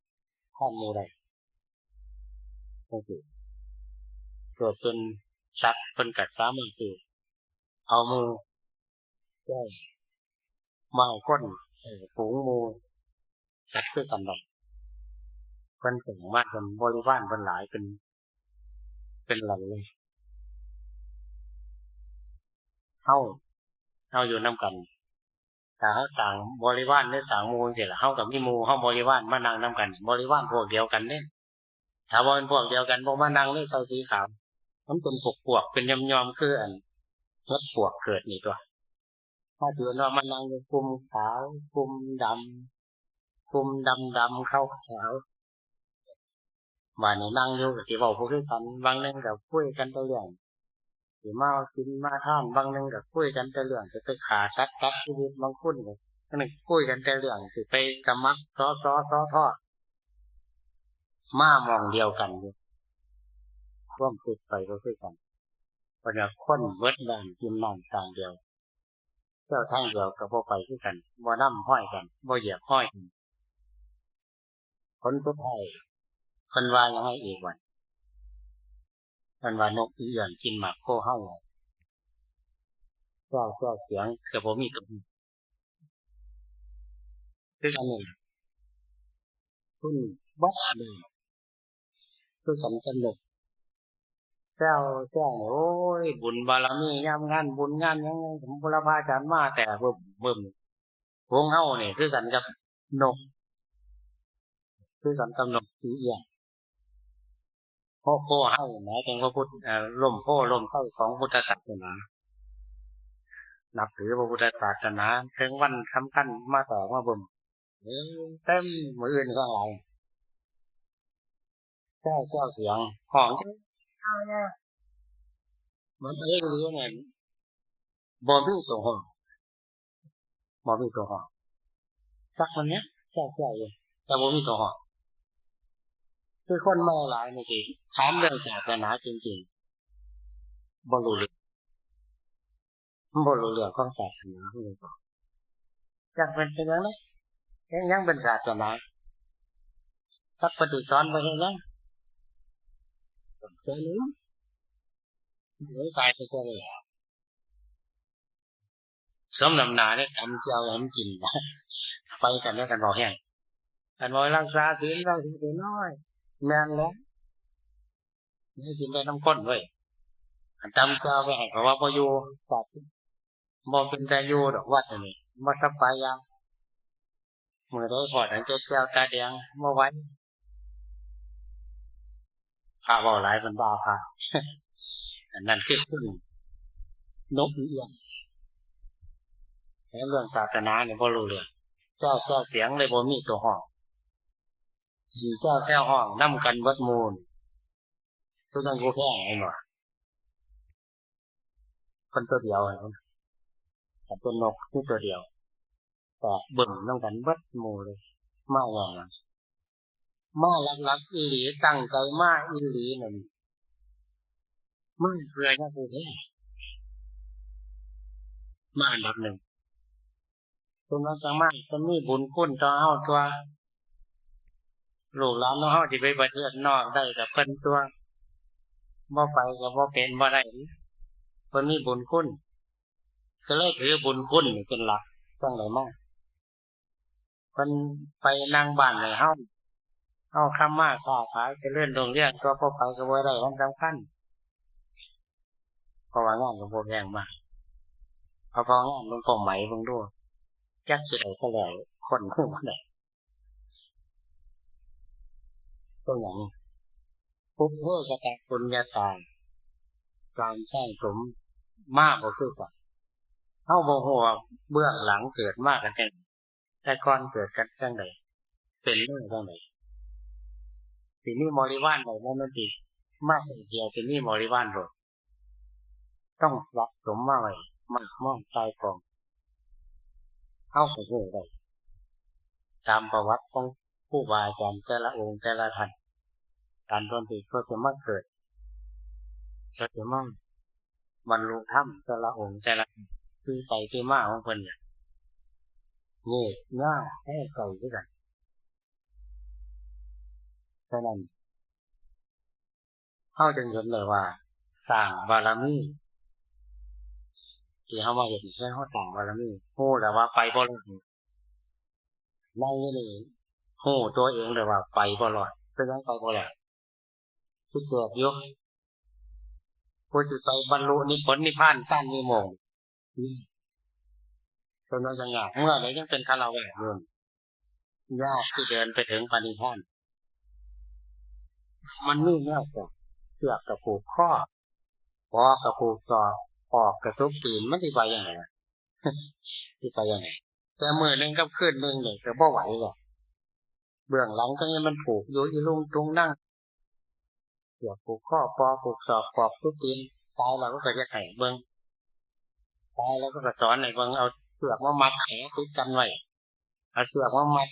แทนหมู่ได้ จังซี้ เกิดเป็นสัตว์เพิ่นก็สามารถสิเอาหมู่ ได้ มาให้คน เอ่อ ฝูงหมู่สัตว์คือกันได้ เพิ่นสร้างมาเป็นบริวารเพิ่นหลาย เป็น เป็นหลายเลย เฮา เฮาอยู่นำกัน ถ้าเฮาสร้างบริวารหรือสร้างหมู่จังซี้ล่ะ เฮาก็มีหมู่เฮาบริวารมานั่งนำกัน บริวารพวกเดียวกันเด้ ถ้าบ่เป็นพวกเดียวกัน บ่มานั่งเลยใส่สีขาว มันเป็นพวกๆ เป็นย่อมๆ คืออันเห็ดปวกเกิดนี่ตั๊ว ถ้าเกิดว่ามานั่งอยู่กลุ่มขาว กลุ่มดำ กลุ่มดำๆ ขาวๆ บาดนี้นั่งอยู่ก็สิเว้าบ่คือกัน บางหนึ่งก็คุยกันแต่เรื่องสิมากินมาทาน บางหนึ่งก็คุยกันแต่เรื่องสิไปฆ่าสัตว์ตัดชีวิต บางคนก็ อันนี้คุยกันแต่เรื่องสิไปสมัคร สส สท มาหม่องเดียวกันอยู่ ความคิดไปบ่คือกัน เพราะว่าคนเบิดบ้านกินน้ำทางเดียว เที่ยวทางเดียวก็บ่ไปคือกัน บ่นำฮอยกัน บ่เหยียบฮอยกัน ผลสุดท้ายเพิ่นว่าหยังไงอีกวะ เพิ่นว่านกอีเอี้ยงกินหมากโพเฮา แซวแซวเสียงก็บ่มีตัว คือกันนี่ล่ะ คุณบัดเลย คือกันกับนก แซวแซว โอ้ย บุญบารมียามงานบุญงานหยัง ผมบูรพาจารย์มาแต่เบิ่มเบิ่ม ของเฮานี่คือกันกับนก คือกันกับนกอีเอี้ยง โพ โพเฮาหมายถึงพระพุทธ เอ่อ ร่มโพธิ์ร่มไทรของพุทธศาสนา นับถือพระพุทธศาสนา ถึงวันสำคัญมาแต่มาเบิ่ม เต็มมื้ออื่นข้างหลัง แซวแซวเสียง ฮ้อง เอาเนี่ย มันเอ้ยหรือไง บ่มีตัวฮ้อง บ่มีตัวฮ้อง จักมันเนี้ย แซวแซวอยู่ แต่บ่มีตัวฮ้อง คือคนมาหลายนี่สิ ถามเรื่องศาสนาจริงๆ บ่รู้เรื่อง มันบ่รู้เรื่องของศาสนา มันเลยบอก จักเป็นเป็นหยังไง ยัง ยังเป็นศาสนา จักปฏิสอนไปเฮ็ดหยัง สอนหยัง เดี๋ยวตายไปก็เลย สมน้ำหน้าเนี่ย ตำแจ่วให้มันกิน ไปกันแล้วกันบอกแห้ง อันว่ารักษาศีล รักศีลน้อย แม่นแล้ว นี่กินได้น้ำข้นเว้ย อันตำแจ่วไปให้เขาว่าบ่อยู่ สัตว์ บ่เป็นตาอยู่ดอกวัดอันนี้ บ่สบายอย่าง มื้อใดพอตั้งแต่แจ่วตาแดง บ่ไหว พระเว้าหลาย เพิ่นว่าพระ อันนั้นคือคนนกเอี้ยง แล้วเรื่องศาสนานี่บ่รู้เรื่อง แจ่วแซวเสียงเลยบ่มีตัวฮ้อง สิแจ่วแซวฮ้องนำกันเบิดหมู่นี่ คือจั่งผู้แพงเห็นบ่ เพิ่นตัวเดียวนั่น ถ้าเป็นนกคือตัวเดียว แตกเบิ่งนำกันเบิดหมู่เลย มาย้อนหยัง มาหลักๆ อีหลี ตั้งใจมาอีหลีนั่น มาเพื่อหยังผู้แพง มาอันดับหนึ่ง เพิ่นว่าจั่งมา เพิ่นมีบุญคุณต่อเฮาตั่ว ลูกหลานของเฮาสิไปประเทศนอกได้ก็เพิ่นตั่ว บ่ไปก็บ่เป็นบ่ได้ เพิ่นมีบุญคุณ ก็เลยถือบุญคุณนี่เป็นหลัก จั่งได้มา เพิ่นไปนั่งบ้านให้เฮา เฮาทำมาค้าขายเจริญรุ่งเรือง ตัวบ่ไปก็บ่ได้ มันสำคัญ เพราะว่างานหลวงปู่แพงมาก เอาพองานหลวงปู่ไหมเบิ่งดู จักสิได้เท่าใด คนคือบ่ได้ เป็นหยัง ปุพเพกตปุญญาตา การสร้างสมมาบ่คือกัน เฮาบ่ฮู้ว่าเบื้องหลังเกิดมากันจั่ง แต่ก่อนเกิดกันจั่งใด เป็นมาจั่งใด สิมีบริวารใดบ่ มันสิมาเที่ยว สิมีบริวารโลด ต้องสะสมมาไว้มากมายก่ายกอง เฮาก็ฮู้ได้ ตามประวัติของครูบาอาจารย์แต่ละองค์แต่ละท่าน การเพิ่นสิ เพิ่นสิมาเกิด เพิ่นสิมาบรรลุธรรมแต่ละองค์แต่ละท่าน ที่ไปที่มาของเพิ่นเนี่ย ยืดยาวแท้ไกลคือกัน ฉะนั้น เฮาจึงเห็นได้ว่าสร้างบารมี ที่เฮามาเฮ็ดนี่ คือเฮาสร้างบารมี ฮู้แล้วว่าไปบ่รอด นั่งอยู่นี่ ฮู้ตัวเองเลยว่าไปบ่รอด เป็นหยังไปบ่รอด คือเกิดอยู่ ผู้สิไปบรรลุนิพพาน นิพพานชั้นวิโมกข์ อืม เป็นหยังจั่งยาก เมื่อใดยังเป็นฆราวาสอยู่ ยากที่เดินไปถึงพระนิพพาน มันมีแนวปอก เชือกก็ผูกคอ ปอกก็ผูกศอก ปอกก็สุบตีน มันสิไปจั่งใด สิไปจั่งใด แต่มื้อหนึ่งกับคืนหนึ่งนี่ก็บ่ไหวแล้ว เบื้องหลังก็ยังมันผูกอยู่อีลุงตุงนั่ง เชือกผูกคอ ปอกผูกศอก ปอกสุบตีน ตายแล้วก็เฮ็ดให้เบิ่ง ตายแล้วก็สอนให้เบิ่ง เอาเชือกมามัดแขนติดกันไว้ เอาเชือกมามัด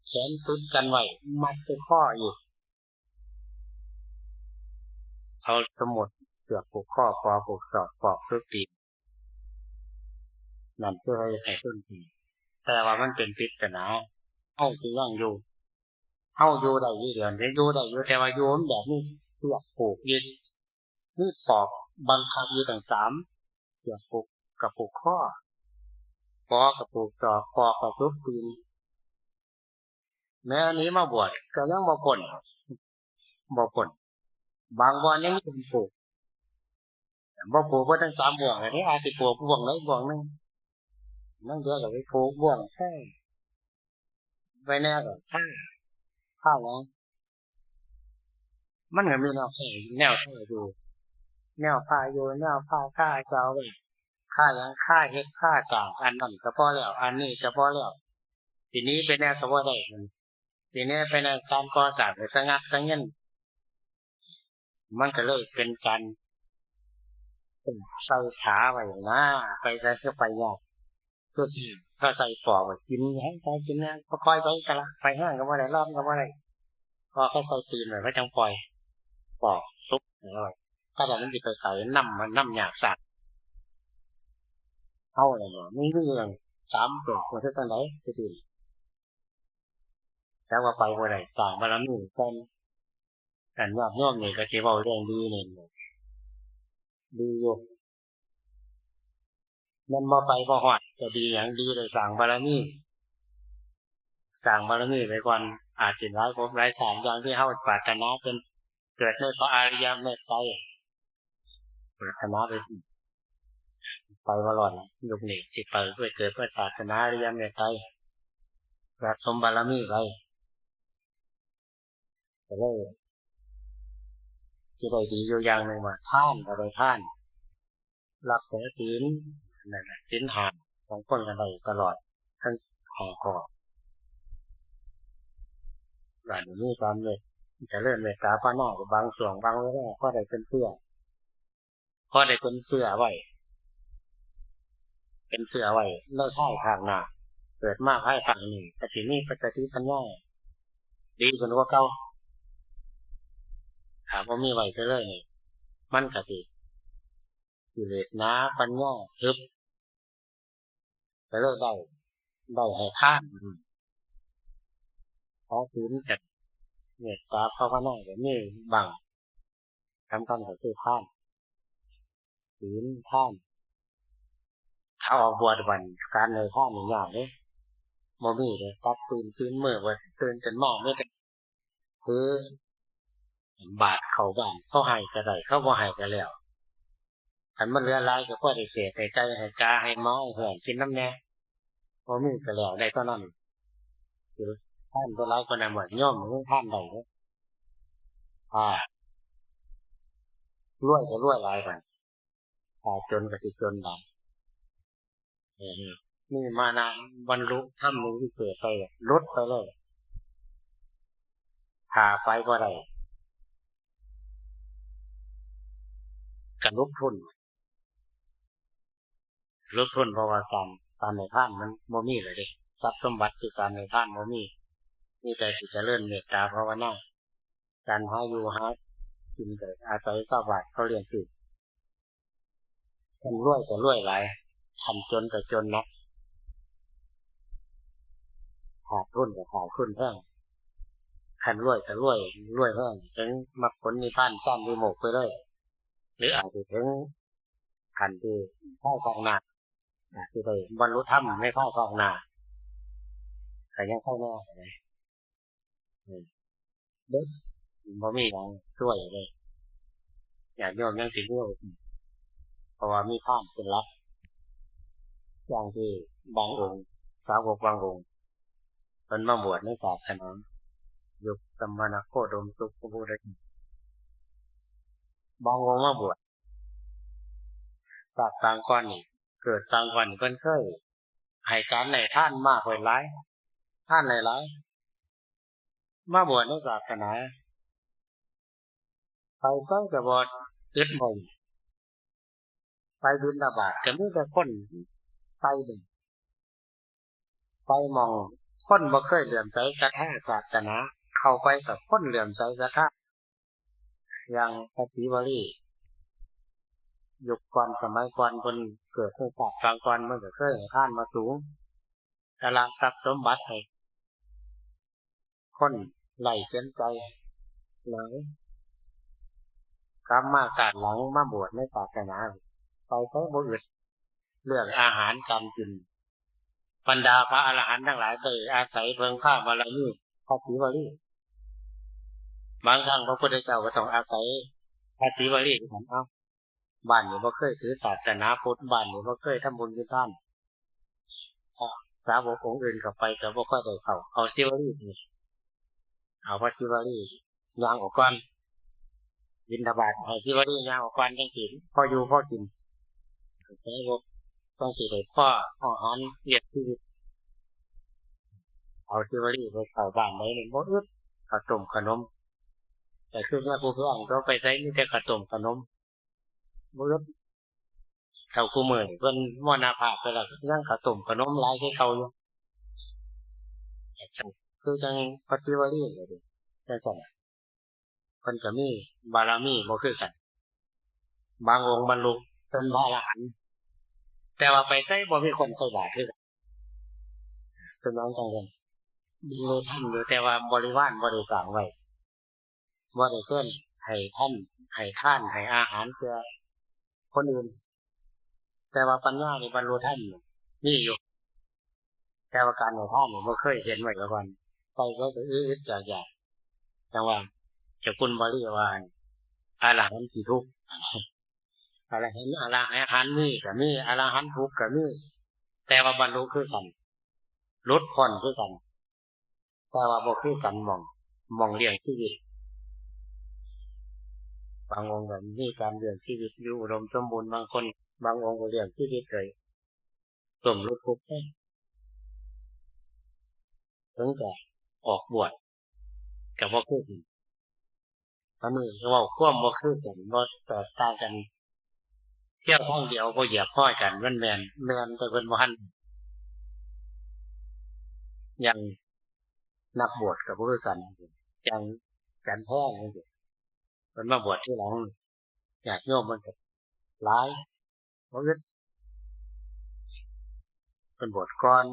แขนติดกันไว้ มัดใส่คออีก เอาสมุด เชือกผูกคอ ปอกผูกศอก ปอกสุบตีน นั่นคือเฮ็ดให้คนตี แต่ว่ามันเป็นปริศนา เฮาสิยังอยู่ เฮาอยู่ได้อยู่เดี๋ยวนี้ อยู่ได้อยู่ แต่ว่าอยู่มันแบบมีเชือกผูกอยู่ มีปอกบังคับอยู่ตั้งสาม เชือกผูกก็ผูกคอ ปอกก็ผูกศอก ปอกก็สุบตีน แม้หนีมาบวชก็ยังบ่พ้น บ่พ้น บางบ่อนยังมีการผูก บ่ผูกเบิดทั้งสามบ่วงเลยเด้ อาจสิผูกบ่วงใดบ่วงหนึ่ง ลางเทื่อก็ไปผูกบ่วงแท้ ไปแน่ก็คา คาหยัง มันก็มีแนวคา แนวคาอยู่ แนวคาอยู่ แนวคา คาเจ้าไว้ คาหยัง คาเฮ็ด คาสร้าง อันนั้นก็พอแล้ว อันนี้ก็พอแล้ว ทีนี้ไปแน่ก็บ่ได้ ทีนี้ไปแน่การก่อสร้างก็สงักสะเงิน มันก็เลยเป็นการใส่ขาไว้นะ ไปใส่คือไปยาก คือสิ ถ้าใส่ปอกไว้ กินแฮงไปกินแฮง บ่ค่อยไปก็ละ ไปแฮงก็บ่ได้ ร้อนก็บ่ได้ พอเขาใส่ตีนไว้ เขาจั่งปล่อย ปอกสุบเอาไว้ ถ้าว่ามันสิไปไกล นำ มันนำยากสัตว์ เอาเลยเนาะ มี มีอยู่ตั้งสามปอก มันคือจั่งใด สิดี แต่ว่าไปบ่ได้ สร้างบารมีก่อน อันญาติโยมนี่ก็สิเว้าเรื่องดีนี่ ดีอยู่ แม่นบ่ไปบ่ฮอด ก็ดีหยัง ดีได้สร้างบารมี สร้างบารมีไว้ก่อน อาจสิหลายภพหลายชาติ อย่างที่เฮาปรารถนา เป็นเกิดในพระอริยเมตไตร ปรารถนาไป ไปบ่รอดแล้ว ยุคนี้สิไป ไปเกิดพระศาสนาอริยเมตไตร สะสมบารมีไว้ ก็เลยสิได้ดีอยู่อย่างหนึ่งว่า ทานก็ได้ทาน รักษาศีล นั่นน่ะ ศีลห้าของคนก็ได้ตลอด ทั้งห้าข้อ ก็มีการเมต เจริญเมตตาภาวนา บางช่วงบางเวลา พอได้เป็นเสื้อ พอได้เป็นเสื้อไว้ เป็นเสื้อไว้ในภายภาคหน้า เกิดมาภายภาคนี้ ก็สิมีปัจจติปัญญา ดีขึ้นกว่าเก่า ถ้าบ่มีไว้ซะเลยนี่ มันก็สิ กิเลสหนา ปัญญาทึบ ก็เลยได้ ได้ให้ทาน ขอศีลกับเมตตาภาวนาก็มีบ้าง สำคัญก็คือทาน ศีล ทาน ถ้าออกบวชวัน การให้ทานนี่ยากเด้ บ่มีเด้ ตักตื่นศีลมื้อวัน ตื่นขึ้นมามีแต่ คือบาตรเข้าบ้าน เขาให้ก็ได้ เขาบ่ให้ก็แล้ว คันมันเหลือหลายก็พอได้แจกให้ไก่ให้กาให้หมาให้แห้งกินนำแหน่ บ่มีก็แล้ว ได้เท่านั้น ทานบ่หลายปานนั้น โยมยังทานได้เด้ อ่า รวยก็รวยหลายไป ถ้าจนก็สิจนหลาย เออ มีมานะ บรรลุธรรมวิเศษไป หลุดไปเลย ถ้าไปบ่ได้ ก็หลุดทุน หลุดทุน เพราะว่าการ การให้ทานมันบ่มีเลยเด้ ทรัพย์สมบัติคือการให้ทานบ่มี มีแต่สิเจริญเมตตาภาวนา การหาอยู่หากินก็อาศัยชาวบ้านเขาเลี้ยงชีพ คันรวยก็รวยหลาย คันจนก็จนหนัก ขาดทุนก็ขาดทุนแพง คันรวยก็รวย รวยแพง ถึงมรรคผลนิพพาน ฌานวิโมกข์ไปเลย หรืออาจสิถึงขั้นที่ภายภาคหน้า อาจสิได้บรรลุธรรมในภายภาคหน้า ก็ยังใครแน่ อืม เบิด บ่มีหยังช่วยเลย ญาติโยมยังสิอยู่ เพราะว่ามีทานเป็นหลัก อย่างที่บางองค์ สาวกบางองค์ เพิ่นมาบวชในศาสนา ยุคสมณโคดมสุขพระพุทธเจ้า บางองค์มาบวช จากต่างก่อนนี่ เกิดต่างก่อนนี่ เพิ่นเคยให้การให้ทานมากหลาย ทานหลายๆ มาบวชในศาสนา ไปไสก็บ่อึดบ่อยาก ไปบิณฑบาตก็มีแต่คนไปเบิ่ง ไปหม่องคนบ่เคยเหลื่อมใสศรัทธาศาสนา เข้าไปก็คนเหลื่อมใสศรัทธา อย่างพระศรีวลี ยุคก่อนสมัยก่อนเพิ่นเกิดในชาติปางก่อน เพิ่นก็เคยให้ทานมาสูง สละทรัพย์สมบัติให้คนไร้เข็ญใจหลาย กลับมาชาติหลังมาบวชในศาสนา ไปไสบ่อึด เรื่องอาหารการกิน บรรดาพระอรหันต์ทั้งหลายได้อาศัยเพิ่งพาบารมีพระศรีวลี บางครั้งพระพุทธเจ้าก็ต้องอาศัยพระศรีวลีคือกัน เอ้า บ้านนี้บ่เคยถือศาสนาพุทธ บ้านนี้บ่เคยทำบุญกินทาน สาวกองค์อื่นเข้าไปก็บ่ค่อยได้เข้า เอาศรีวลีนี่ เอาพระศรีวลีย่างออกก่อน บิณฑบาตให้ศรีวลีย่างออกก่อน จั่งสิพออยู่พอกิน สาวกจั่งสิได้พออาหารเลี้ยงชีวิต เอาศรีวลีไปเข้าบ้านใดนี่บ่อึด ข้าวต้มขนม แต่คือเมียผู้แพงตัวไปไสมีแต่ข้าวต้มขนม บ่อึด เฒ่าคู่มื้อนี่เพิ่นมรณภาพไปแล้ว ยังข้าวต้มขนมหลายคือเก่าอยู่ คือจั่งพระศรีวลีนี่เด้ จั่งซั่นน่ะ เพิ่นก็มีบารมีบ่คือกัน บางองค์บรรลุเป็นพระอรหันต์ แต่ว่าไปไสบ่มีคนใส่บาตรคือกัน เป็นหยังจั่งซั่น บรรลุธรรมอยู่ แต่ว่าบริวารบ่ได้สร้างไว้ บ่ได้เชิญให้ท่าน ให้ทาน ให้อาหารแก่คนอื่น แต่ว่าปัญญานี่บรรลุธรรมนี่มีอยู่ แต่ว่าการให้ทานนี่บ่เคยเห็นมาก่อน ไปไสก็อึดๆอยากๆ จั่งว่าเจ้าคุณบาลีว่า อรหันต์ขี้ทุกข์ อรหันต์ อรหันต์มีก็มี อรหันต์ทุกข์ก็มี แต่ว่าบรรลุคือกัน หลุดพ้นคือกัน แต่ว่าบ่คือกันหม่อง หม่องเลี้ยงชีวิต บางองค์ก็มีการเลี้ยงชีวิตอยู่อุดมสมบูรณ์ บางคน บางองค์ก็เลี้ยงชีวิตโดยล้มลุกคลุกคลาน ถึงจะออกบวชก็บ่คือกัน อันนี้เว้าความบ่คือกัน บ่แตกต่างกัน เที่ยวทางเดียวบ่เหยียบฮอยกัน มันแม่น แม่นแต่เพิ่นบ่ทัน อย่างนักบวชก็บ่คือกัน อย่างอาจารย์แพงจั่งซี้ เพิ่นมาบวชทีหลัง ญาติโยมเพิ่นก็หลาย บ่อึด เพิ่นบวชก่อน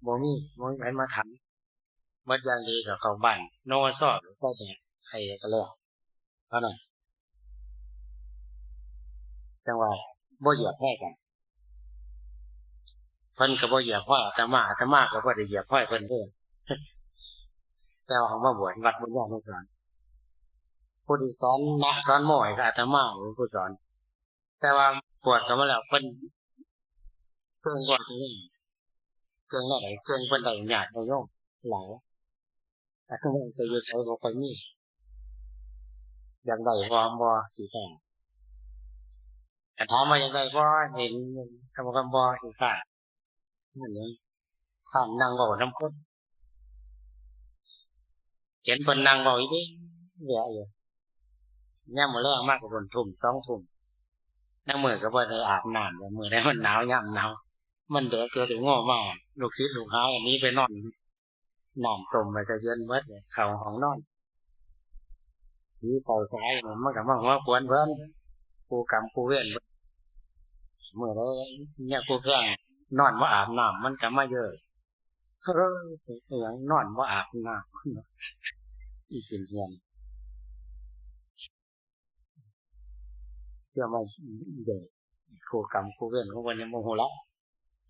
บ่มี บ่มีไผมาถาม หมดอย่างดีก็เข้าบ้าน นวส หรือก็แดกไอ้ก็แล้ว เท่านั้น จั่งว่าบ่เหยียบฮอยกัน เพิ่นก็บ่เหยียบฮอยอาตมา อาตมาก็บ่ได้เหยียบฮอยเพิ่นเด้อ แต่ว่ามาบวชวัดบุญญาณุสรณ์ ผู้ที่สอนนะ สอนโมให้ก็อาตมาเป็นผู้สอน แต่ว่าบวชเข้ามาแล้วเพิ่นเก่งกว่าตัวเอง เก่งแนวใด เก่งเพิ่นได้ญาติได้โยมหลาย อาตมาก็อยู่ไสบ่ค่อยมี อยากได้บ่ บ่ขี้คร้าน ถ้าถามว่าอยากได้บ่ เห็น คำว่าบ่ขี้คร้าน นั่นเอง คร้านนั่งเว้านำคน เห็นเพิ่นนั่งเว้าอยู่เด้ แวะอยู่ ยามมื้อแลงมาก็เพิ่นทุ่ม สองทุ่ม นางมื้อก็บ่ได้อาบน้ำ มื้อใดมันหนาว ยามหนาว มันแดด เทื่อสิง้อมา ลูกศิษย์ลูกหาหนีไปนอน น้ำต้มไว้ก็เย็นหมดเลย เข้าห้องนอน ผีเข้าสาย มันก็มาหัวขวนเพิ่น คู่กรรมคู่เวร มื้อใดเนี่ยคู่แข่งนอนบ่อาบน้ำ มันก็มาเย้ย เฮ้อ เป็นหยังนอนบ่อาบน้ำ อีกินเฮียน เพื่อมาเย้ย คู่กรรมคู่เวรของเพิ่นยังบ่ฮู้ละ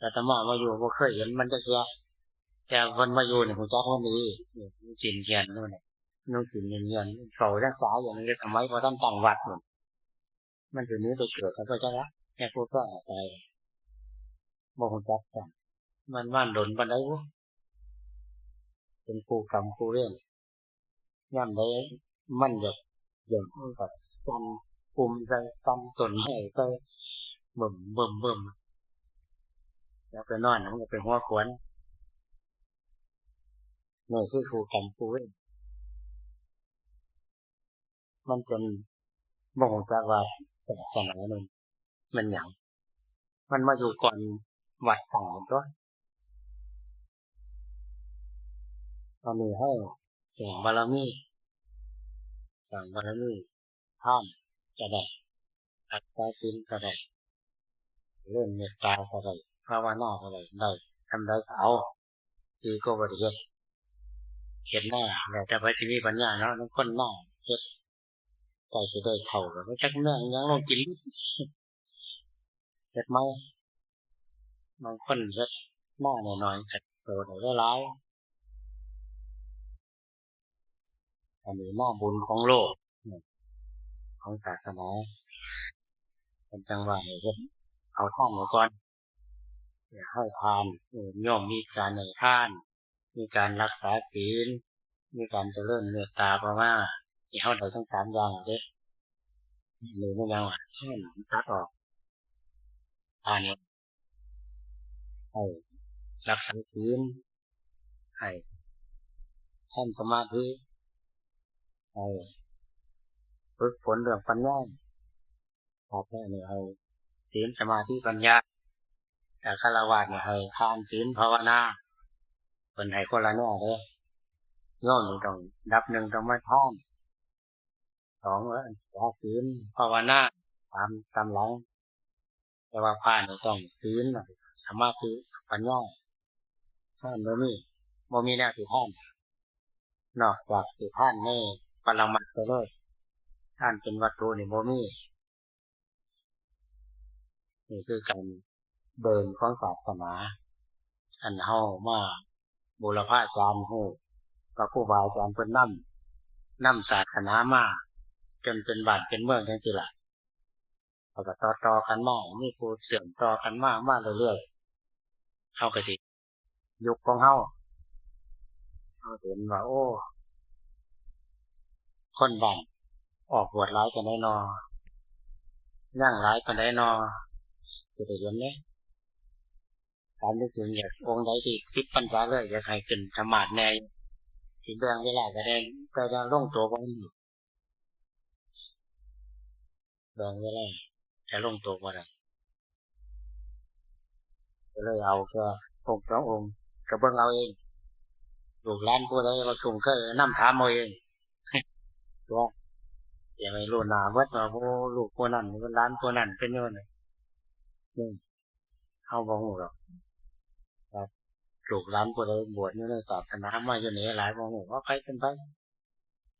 อาตมามาอยู่บ่เคยเห็นมันจักเทื่อ แต่เพิ่นมาอยู่นี่ฮู้จักมันดี นี่กินเฮียนนู่นน่ะ มันกินเฮียน เก่ารักษาอย่างนี้ สมัยบ่ทันตั้งวัดนู่น มันสิหนีไปเกิดแล้วก็จักละ แม่ผู้ก็ไป บ่ฮู้จักกัน มันมาดนปานใดบุ เป็นคู่กรรมคู่เวร ยามใดมันอยาก อยาก มันก็สั่นปุ่มใส่ สั่นต้นไม้ใส่ บึ้ม บึ้ม บึ้ม แล้วไปนอน มันก็ไปหัวขวน นี่คือคู่กรรมคู่เวร มันจนบ่ฮู้จักว่าศาสนานี่มันหยัง มันมาอยู่ก่อนวัดตั้งตัว อันนี้เฮาสร้างบารมี สร้างบารมี ทานก็ได้ รักษาศีลก็ได้ เจริญเมตตาก็ได้ ภาวนาก็ได้ ได้ทำใดก็เอา ที่ก็บ่ได้เฮ็ด เฮ็ดนา แล้วแต่ไผสิมีปัญญาเนาะ บางคนนาเฮ็ด ใกล้สิได้เฒ่าแล้ว บ่จักแม่งหยังลงกิน เฮ็ดใหม่ บางคนเฮ็ดนาน้อยๆ ก็โตได้หลายๆ อันนี้นาบุญของโลก ของศาสนา เพิ่นจั่งว่าให้เฮ็ด เอาทานไว้ก่อน ให้ทาน เออ โยมมีการให้ทาน มีการรักษาศีล มีการเจริญเมตตาภาวนา ที่เฮาได้ทั้งสามอย่างเด้ นี่แม่นหยังวะ ทานตัดออก ทานนี่ ให้รักษาศีล ให้ทำสมาธิ ให้ฝึกฝนเรื่องปัญญา พระนี่ให้ศีลสมาธิปัญญา แต่ฆราวาสนี่ให้ทานศีลภาวนา เพิ่นให้คนละแนวเด้ โยมนี่ต้อง อันดับหนึ่งต้องมาทาน สอง เออ รักษาศีลภาวนา ตาม ตามหลัง แต่ว่าพระนี่ต้องศีล สมาธิ ปัญญา ทานบ่มี บ่มีแนวสิทาน นอกจากสิทานในปรมัตถ์ไปเลย ทานเป็นวัตถุนี่บ่มี นี่คือการเดินของศาสนา อันเฮามาบูรพาจารย์ฮู้ ว่าครูบาอาจารย์เพิ่นนำ นำศาสนามา จนเป็นบ้านเป็นเมืองจังซี่ล่ะ แล้วก็ต่อๆกันมา มีผู้เชื่อมต่อกันมา มาเรื่อยๆ เฮาก็สิ ยุคของเฮา เฮาเห็นว่า โอ้ คนบ้านออกบวชหลายปานใดนอ ยังหลายปานใดนอ สิได้เห็นเด้ ตามที่จริงอยากองค์ใดที่สิบพรรษาเลย อยากให้ขึ้นสมาธิแหน่ สิแบ่งเวลาก็ได้ แต่ว่าลงตัวบ่ได้ แบ่งเวลาให้ลงตัวบ่ได้ ก็เลยเอาแค่องค์สององค์ ก็เบิ่งเอาเอง ลูกหลานผู้ใดว่าซุ่มเคยนำถามเอาเอง ตัว อย่าไปรู้หน้าเบิดว่า โอ้ ลูกผู้นั้น หลานผู้นั้นเป็นอยู่นั่น นี่ เฮาบ่ฮู้ดอก ครับ ลูกหลานผู้ใดบวชอยู่ในศาสนามาอยู่นี่หลาย บ่ฮู้ว่าไผเป็นไผ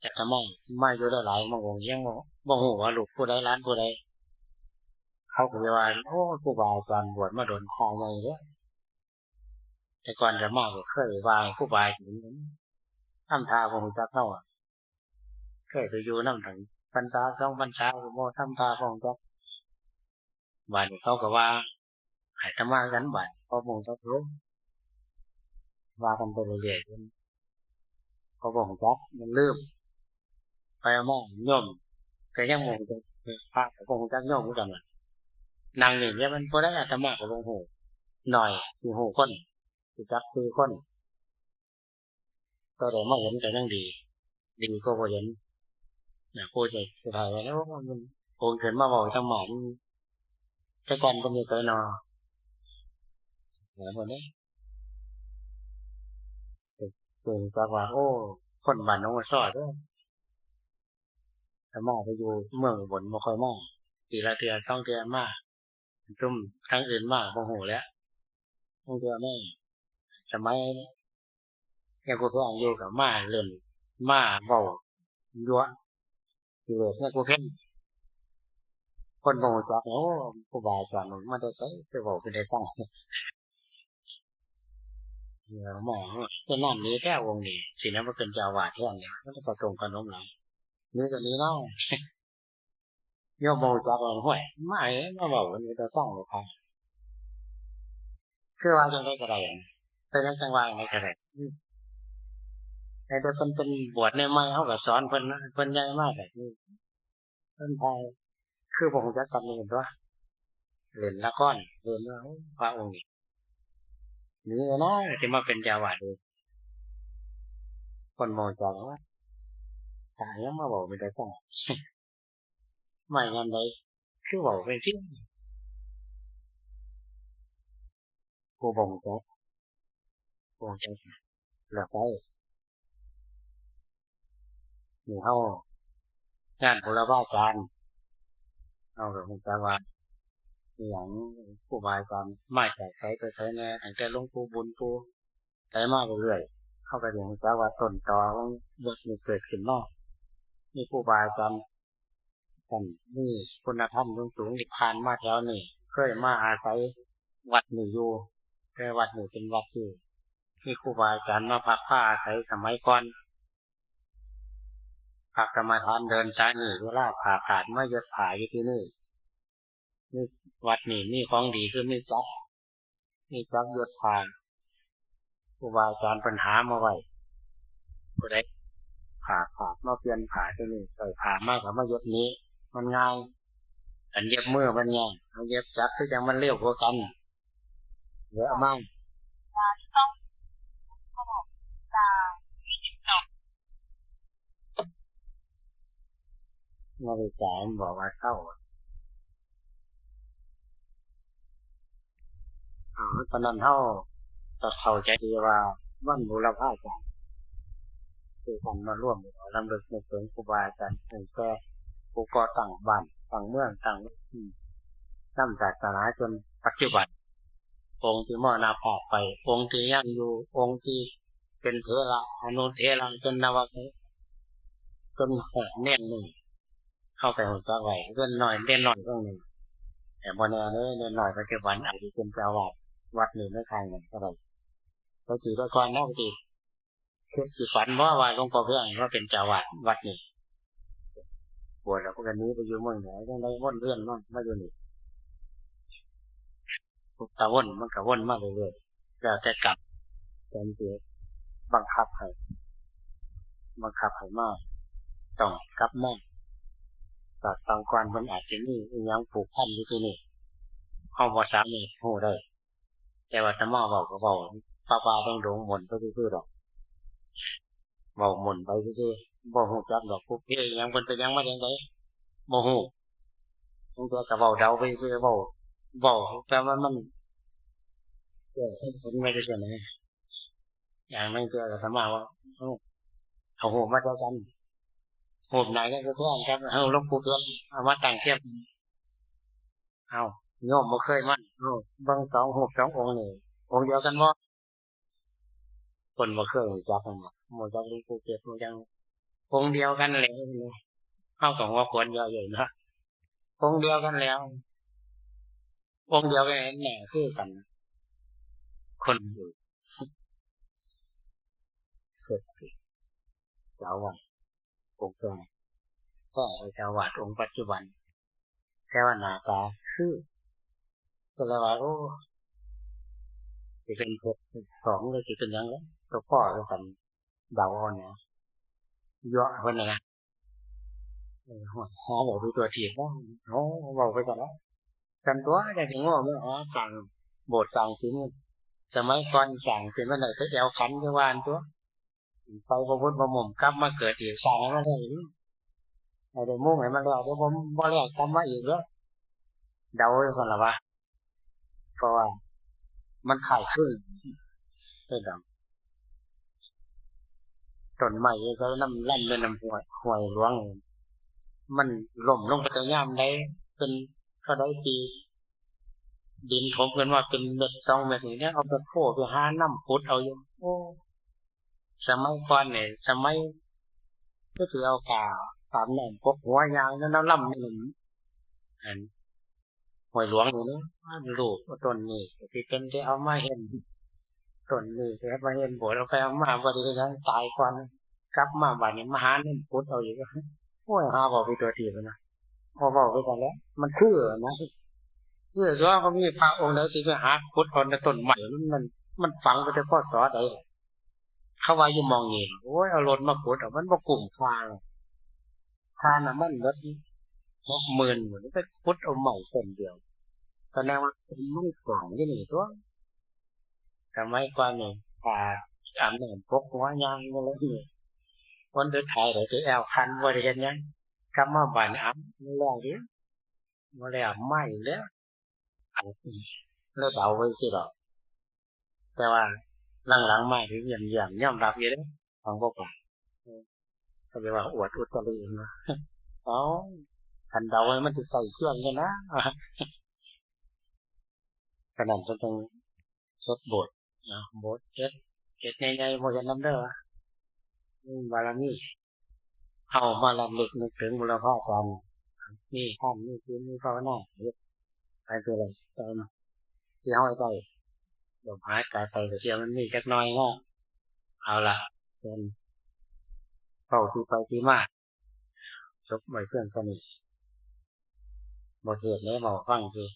อาตมามาอยู่ได้หลาย บางองค์ยังบ่ บ่ฮู้ว่าลูกผู้ใดหลานผู้ใด เขาก็เลยว่า โอ้ ครูบาอาจารย์บวชมาโดน พระใหญ่เด้อ แต่ก่อนอาตมาก็เคยว่าให้ครูบาอาจารย์ ทำท่าบ่ฮู้จักเฮาอะ เคยไปอยู่นำตั้งพรรษาสองพรรษาก็บ่ทำท่าบ่ฮู้จัก บาดนี้เขาก็ว่าให้อาตมากัน บาดนี้เขาบ่ฮู้จักลง ว่ากันไปเรื่อยๆ จนเขาบ่ฮู้จัก มันลืม ไปมาโยมก็ยังบ่ฮู้จัก พระก็บ่ฮู้จักโยมคือกันล่ะ นั่งอยู่เนี่ยมันบ่ได้ อาตมาก็บ่ฮู้ น้อยสิฮู้คน สิจักชื่อคน ก็ได้มาเห็นก็ยังดี ดีก็บ่เห็น นะ ผู้จะ จะถ่ายไว้แล้ว มัน โอนขึ้นมาเว้าทั้งหมด แต่ก่อนก็มีไปนอ แล้วบ่ได้ เกิดจากว่า โอ้ คนบ้านหนองวัวซ้อเด้อ อาตมาไปอยู่เมืองอุบลบ่ค่อยมา ปีละเทื่อสองเทื่อมา ซุมทางอื่นมาบ่ฮู้แหล้ว บางเทื่อมา สมัยยังกูแพงอยู่ก็มาเล่น มาเว้ายั่วกิเลสยังกูแพง คนบ่ฮู้จัก โอ้ ครูบาอาจารย์มาแต่ไส ไปเว้าเป็นได้ฟัง เออ มา เป็นน้ำนี้แท้องค์นี้ สินะมาเป็นเจ้าอาวาสแทนเนี่ย มันก็ตรงกันล้มหลาย นี่ก็นี้เนาะ โยมบ่ฮู้จักว่า ห้วย มาเอ้ย มาเว้ากันอยู่แต่ฟังเลยครับ คือว่าจังได๋ก็ได้ เป็นจังว่าจังได๋ก็ได้ อืม แต่เดี๋ยวเพิ่นเป็นบวชใหม่ๆ เฮาก็สอนเพิ่นนะ เพิ่นใหญ่มากแบบนี้ เพิ่นพา คือบ่ฮู้จักกันนี่ตัว เล่นละคร เล่นว่า โอ้ พระองค์นี้ นี่นะ ที่มาเป็นเจ้าอาวาสเอง คนบ่ฮู้จักว่า ตายยังมาเว้าเป็นตาฟัง ไม่งานใด คือเว้าเป็นจริง ผู้บ่ฮู้จัก บ่ฮู้จัก แล้วไป นี่เฮา งานบูรพาจารย์ เฮาก็ฮู้จักว่า อีหยัง ครูบาอาจารย์มาจากไสไปไสแหน่ ตั้งแต่หลวงปู่บุญปู่ใดมาเรื่อยๆ เฮาก็สิฮู้จักว่าต้นตอของวัดนี้เกิดขึ้นมา มีครูบาอาจารย์ ท่านมีคุณธรรมสูงๆ ที่ผ่านมาแถวนี้ เคยมาอาศัยวัดนี้อยู่ แต่วัดนี้เป็นวัดที่มีครูบาอาจารย์มาพักพาอาศัยสมัยก่อน พักกรรมฐานเดินสายนี้ เวลาผ้าขาดมาเย็บผ้าอยู่ที่นี่ นี่วัดนี้มีของดีคือมีจักร มีจักรเย็บผ้า ครูบาอาจารย์เพิ่นหามาไว้ ผู้ใดผ้าขาดมาเปลี่ยนผ้าที่นี่ ใส่ผ้ามาก็มาเย็บนี้ มันง่าย อันเย็บมือมันง่าย เอาเย็บจักรคือจังมันเร็วกว่ากัน เยอะมาก นาฬิกามันบอกว่าเช้า อ่า เพราะนั้นเฮาก็เข้าใจดีว่าวันบูรพาจารย์ คือการมาร่วมรำลึกนึกถึงครูบาอาจารย์ตั้งแต่ผู้ก่อตั้งบ้าน ตั้งเมือง ตั้ง อืม นำศาสนาจนปัจจุบัน องค์ที่มรณภาพไป องค์ที่ยังอยู่ องค์ที่เป็นเถระ อนุเถระ จนนวเถระ จนหอดเณรนี่ เข้าไปฮู้จักไว้ เณรน้อย เณรน้อยพวกนี้ แต่บ่แน่เด้อ เณรน้อยปัจจุบันอาจจะเป็นเจ้าอาวาสวัดนี้ในครั้งหนึ่งก็ได้ แต่กี้แต่ก่อนเนาะ แต่กี้ คือสิฝันบ่ว่าหลวงพ่อเฟื่องมาเป็นเจ้าวัดวัดนี้ บวชแล้วเพิ่นก็หนีไปอยู่เมืองเหนือ จั่งใด๋วนเวียนมา มาอยู่นี่ ตาวนมันก็วนมาเรื่อยๆ แล้วแต่กรรม กรรมสิบังคับให้ บังคับให้มา ต้องกลับมา จากปางก่อนเพิ่นอาจสิมีอิหยังผูกพันอยู่ที่นี่ เฮาบ่สามารถรู้ได้ แต่ว่าอาตมาเว้าก็เว้าป่าๆ ดงๆ ม่วนไปซื่อๆ ดอก เว้าม่วนไปซื่อๆ บ่รู้จักดอก ปุพเพอิหยัง เพิ่นเป็นหยังมาจั่งใด๋ บ่รู้ บางเทื่อก็เว้าเดาไปซื่อๆ เว้า เว้า แต่ว่ามัน เออ เห็นผลมาจั่งซี้นะ อย่างนั้นเทื่อก็อาตมาว่า เอ้า เอาฮูปมาใส่กัน ฮูปไหนก็คือแท้ครับ เอาหลวงปู่เทียน เอามาตั้งเทียบ เอ้า โยมบ่เคยมา เอ้า เบิ่งสองฮูปสององค์นี่ องค์เดียวกันบ่ คนบ่เคยรู้จักกันบ่ บ่จักหลวงปู่เทียน บ่จัก องค์เดียวกันแหละ เฮาก็หัวขวนเยาะอยู่เนาะ องค์เดียวกันแล้ว องค์เดียวกันแหละ คือกัน คนอยู่ เกิดเจ้าวัดองค์เก่า ก็เจ้าวัดองค์ปัจจุบัน แต่ว่าหน้าตาคือ ก็เลยว่า โอ้ สิเป็นเพชรสอง หรือสิเป็นหยังล่ะ ก็พ้อคือกัน เดาเอานะ เยาะเพิ่นน่ะนะ เออ หาเว้าไปทั่วทีบ โอ้ เว้าไปซั่นละ ซั่นตั๊ว จั่งสิโง่มาหาสร้างโบสถ์สร้างศิลป์ สมัยก่อนสร้างศิลป์มันได้แต่แอวขันอยู่ว่าซั่นตั๊ว ไปบ่พุ้นบ่หม่ม กลับมาเกิดอีก สร้างให้มันได้อีก ให้ได้มุงให้มันแล้ว เดี๋ยวบ่ บ่แล้ว กลับมาอีกเด้อ เดาไว้ก่อนล่ะวะ เพราะว่ามันคล้ายคลึง เป็นดอก ต้นไม้อยู่ไสนำลำแม่น้ำห้วย ห้วยหลวง มันล้มลงไปแต่ยามใด เป็นเท่าใดปี ดินถมขึ้นมาเป็นเม็ดสองเม็ดนี่ ยังเอาแมคโครไปหานำขุดเอาอยู่ โอ้ สมัยก่อนนี่ สมัย คือสิเอาผ้าอาบน้ำปกหัวย่างอยู่นำลำแม่น้ำ อัน ห้วยหลวงนี่เนาะ ลูกต้นนี้ก็สิเป็นได้เอามาเฮ็ด ต้นนี้ก็เอามาเฮ็ดโบสถ์ เอาไปเอามาบ่ได้เฮ็ดหยัง ตายก่อน กลับมาบัดนี้มาหานำขุดเอาอีก โอ้ย หาเว้าไปทั่วทีบนะ พอเว้าไปซั่นแหละ มันคือนะ คือตัวก็มีพระองค์ใดที่ไปหาขุดเอาในต้นไม้ มัน มัน มันฝังไปแต่ พ.ศ. ใด เขาว่าอยู่หม่องนี้ โอ้ย เอารถมาขุดเอา มันบ่คุ้มค่า ค่าน้ำมันเบิดหกหมื่น หมด ไปขุดเอาไม้ต้นเดียว แสดงว่าต้นมันขวางอยู่นี่ตั๊ว สมัยก่อนนี่ ผ้าอาบน้ำปกหัวย่างอยู่เลยนี่ คนสุดท้ายเลยที่แอวคัน บ่ได้เฮ็ดหยัง กลับมาบ้าน อ้าว บ่แล้วเด้ บ่แล้ว มาอีกแล้ว อันนี้เลยเดาไว้สิดอก แต่ว่าหลังๆ มาที่เยี่ยมๆ ยอมรับอยู่เด้ ฟังบ่ปาก เออ เขาเรียกว่าอวดอุตริเนาะ เอ้า คันเดาไว้มันสิใกล้เคียงกันนะ ฉะนั้นเพิ่นต้องเฮ็ดโบสถ์นะ โบสถ์เฮ็ด เฮ็ดใหญ่ๆ บ่เฮ็ดนำเด้อ อืม บารมี เฮามาลำลึกนึกถึงบุรพาจารย์ มีทาน มีศีล มีภาวนา เฮ็ดไปเรื่อยๆ ตามที่เฮาได้ ลมหายใจไปก็เที่ยวมันมีจักหน่อยเนาะ เอาล่ะ เพิ่นเว้าที่ไปที่มา จบไว้เพียงเท่านี้ บ่เทศน์แหน่ เว้าฟังซื่อ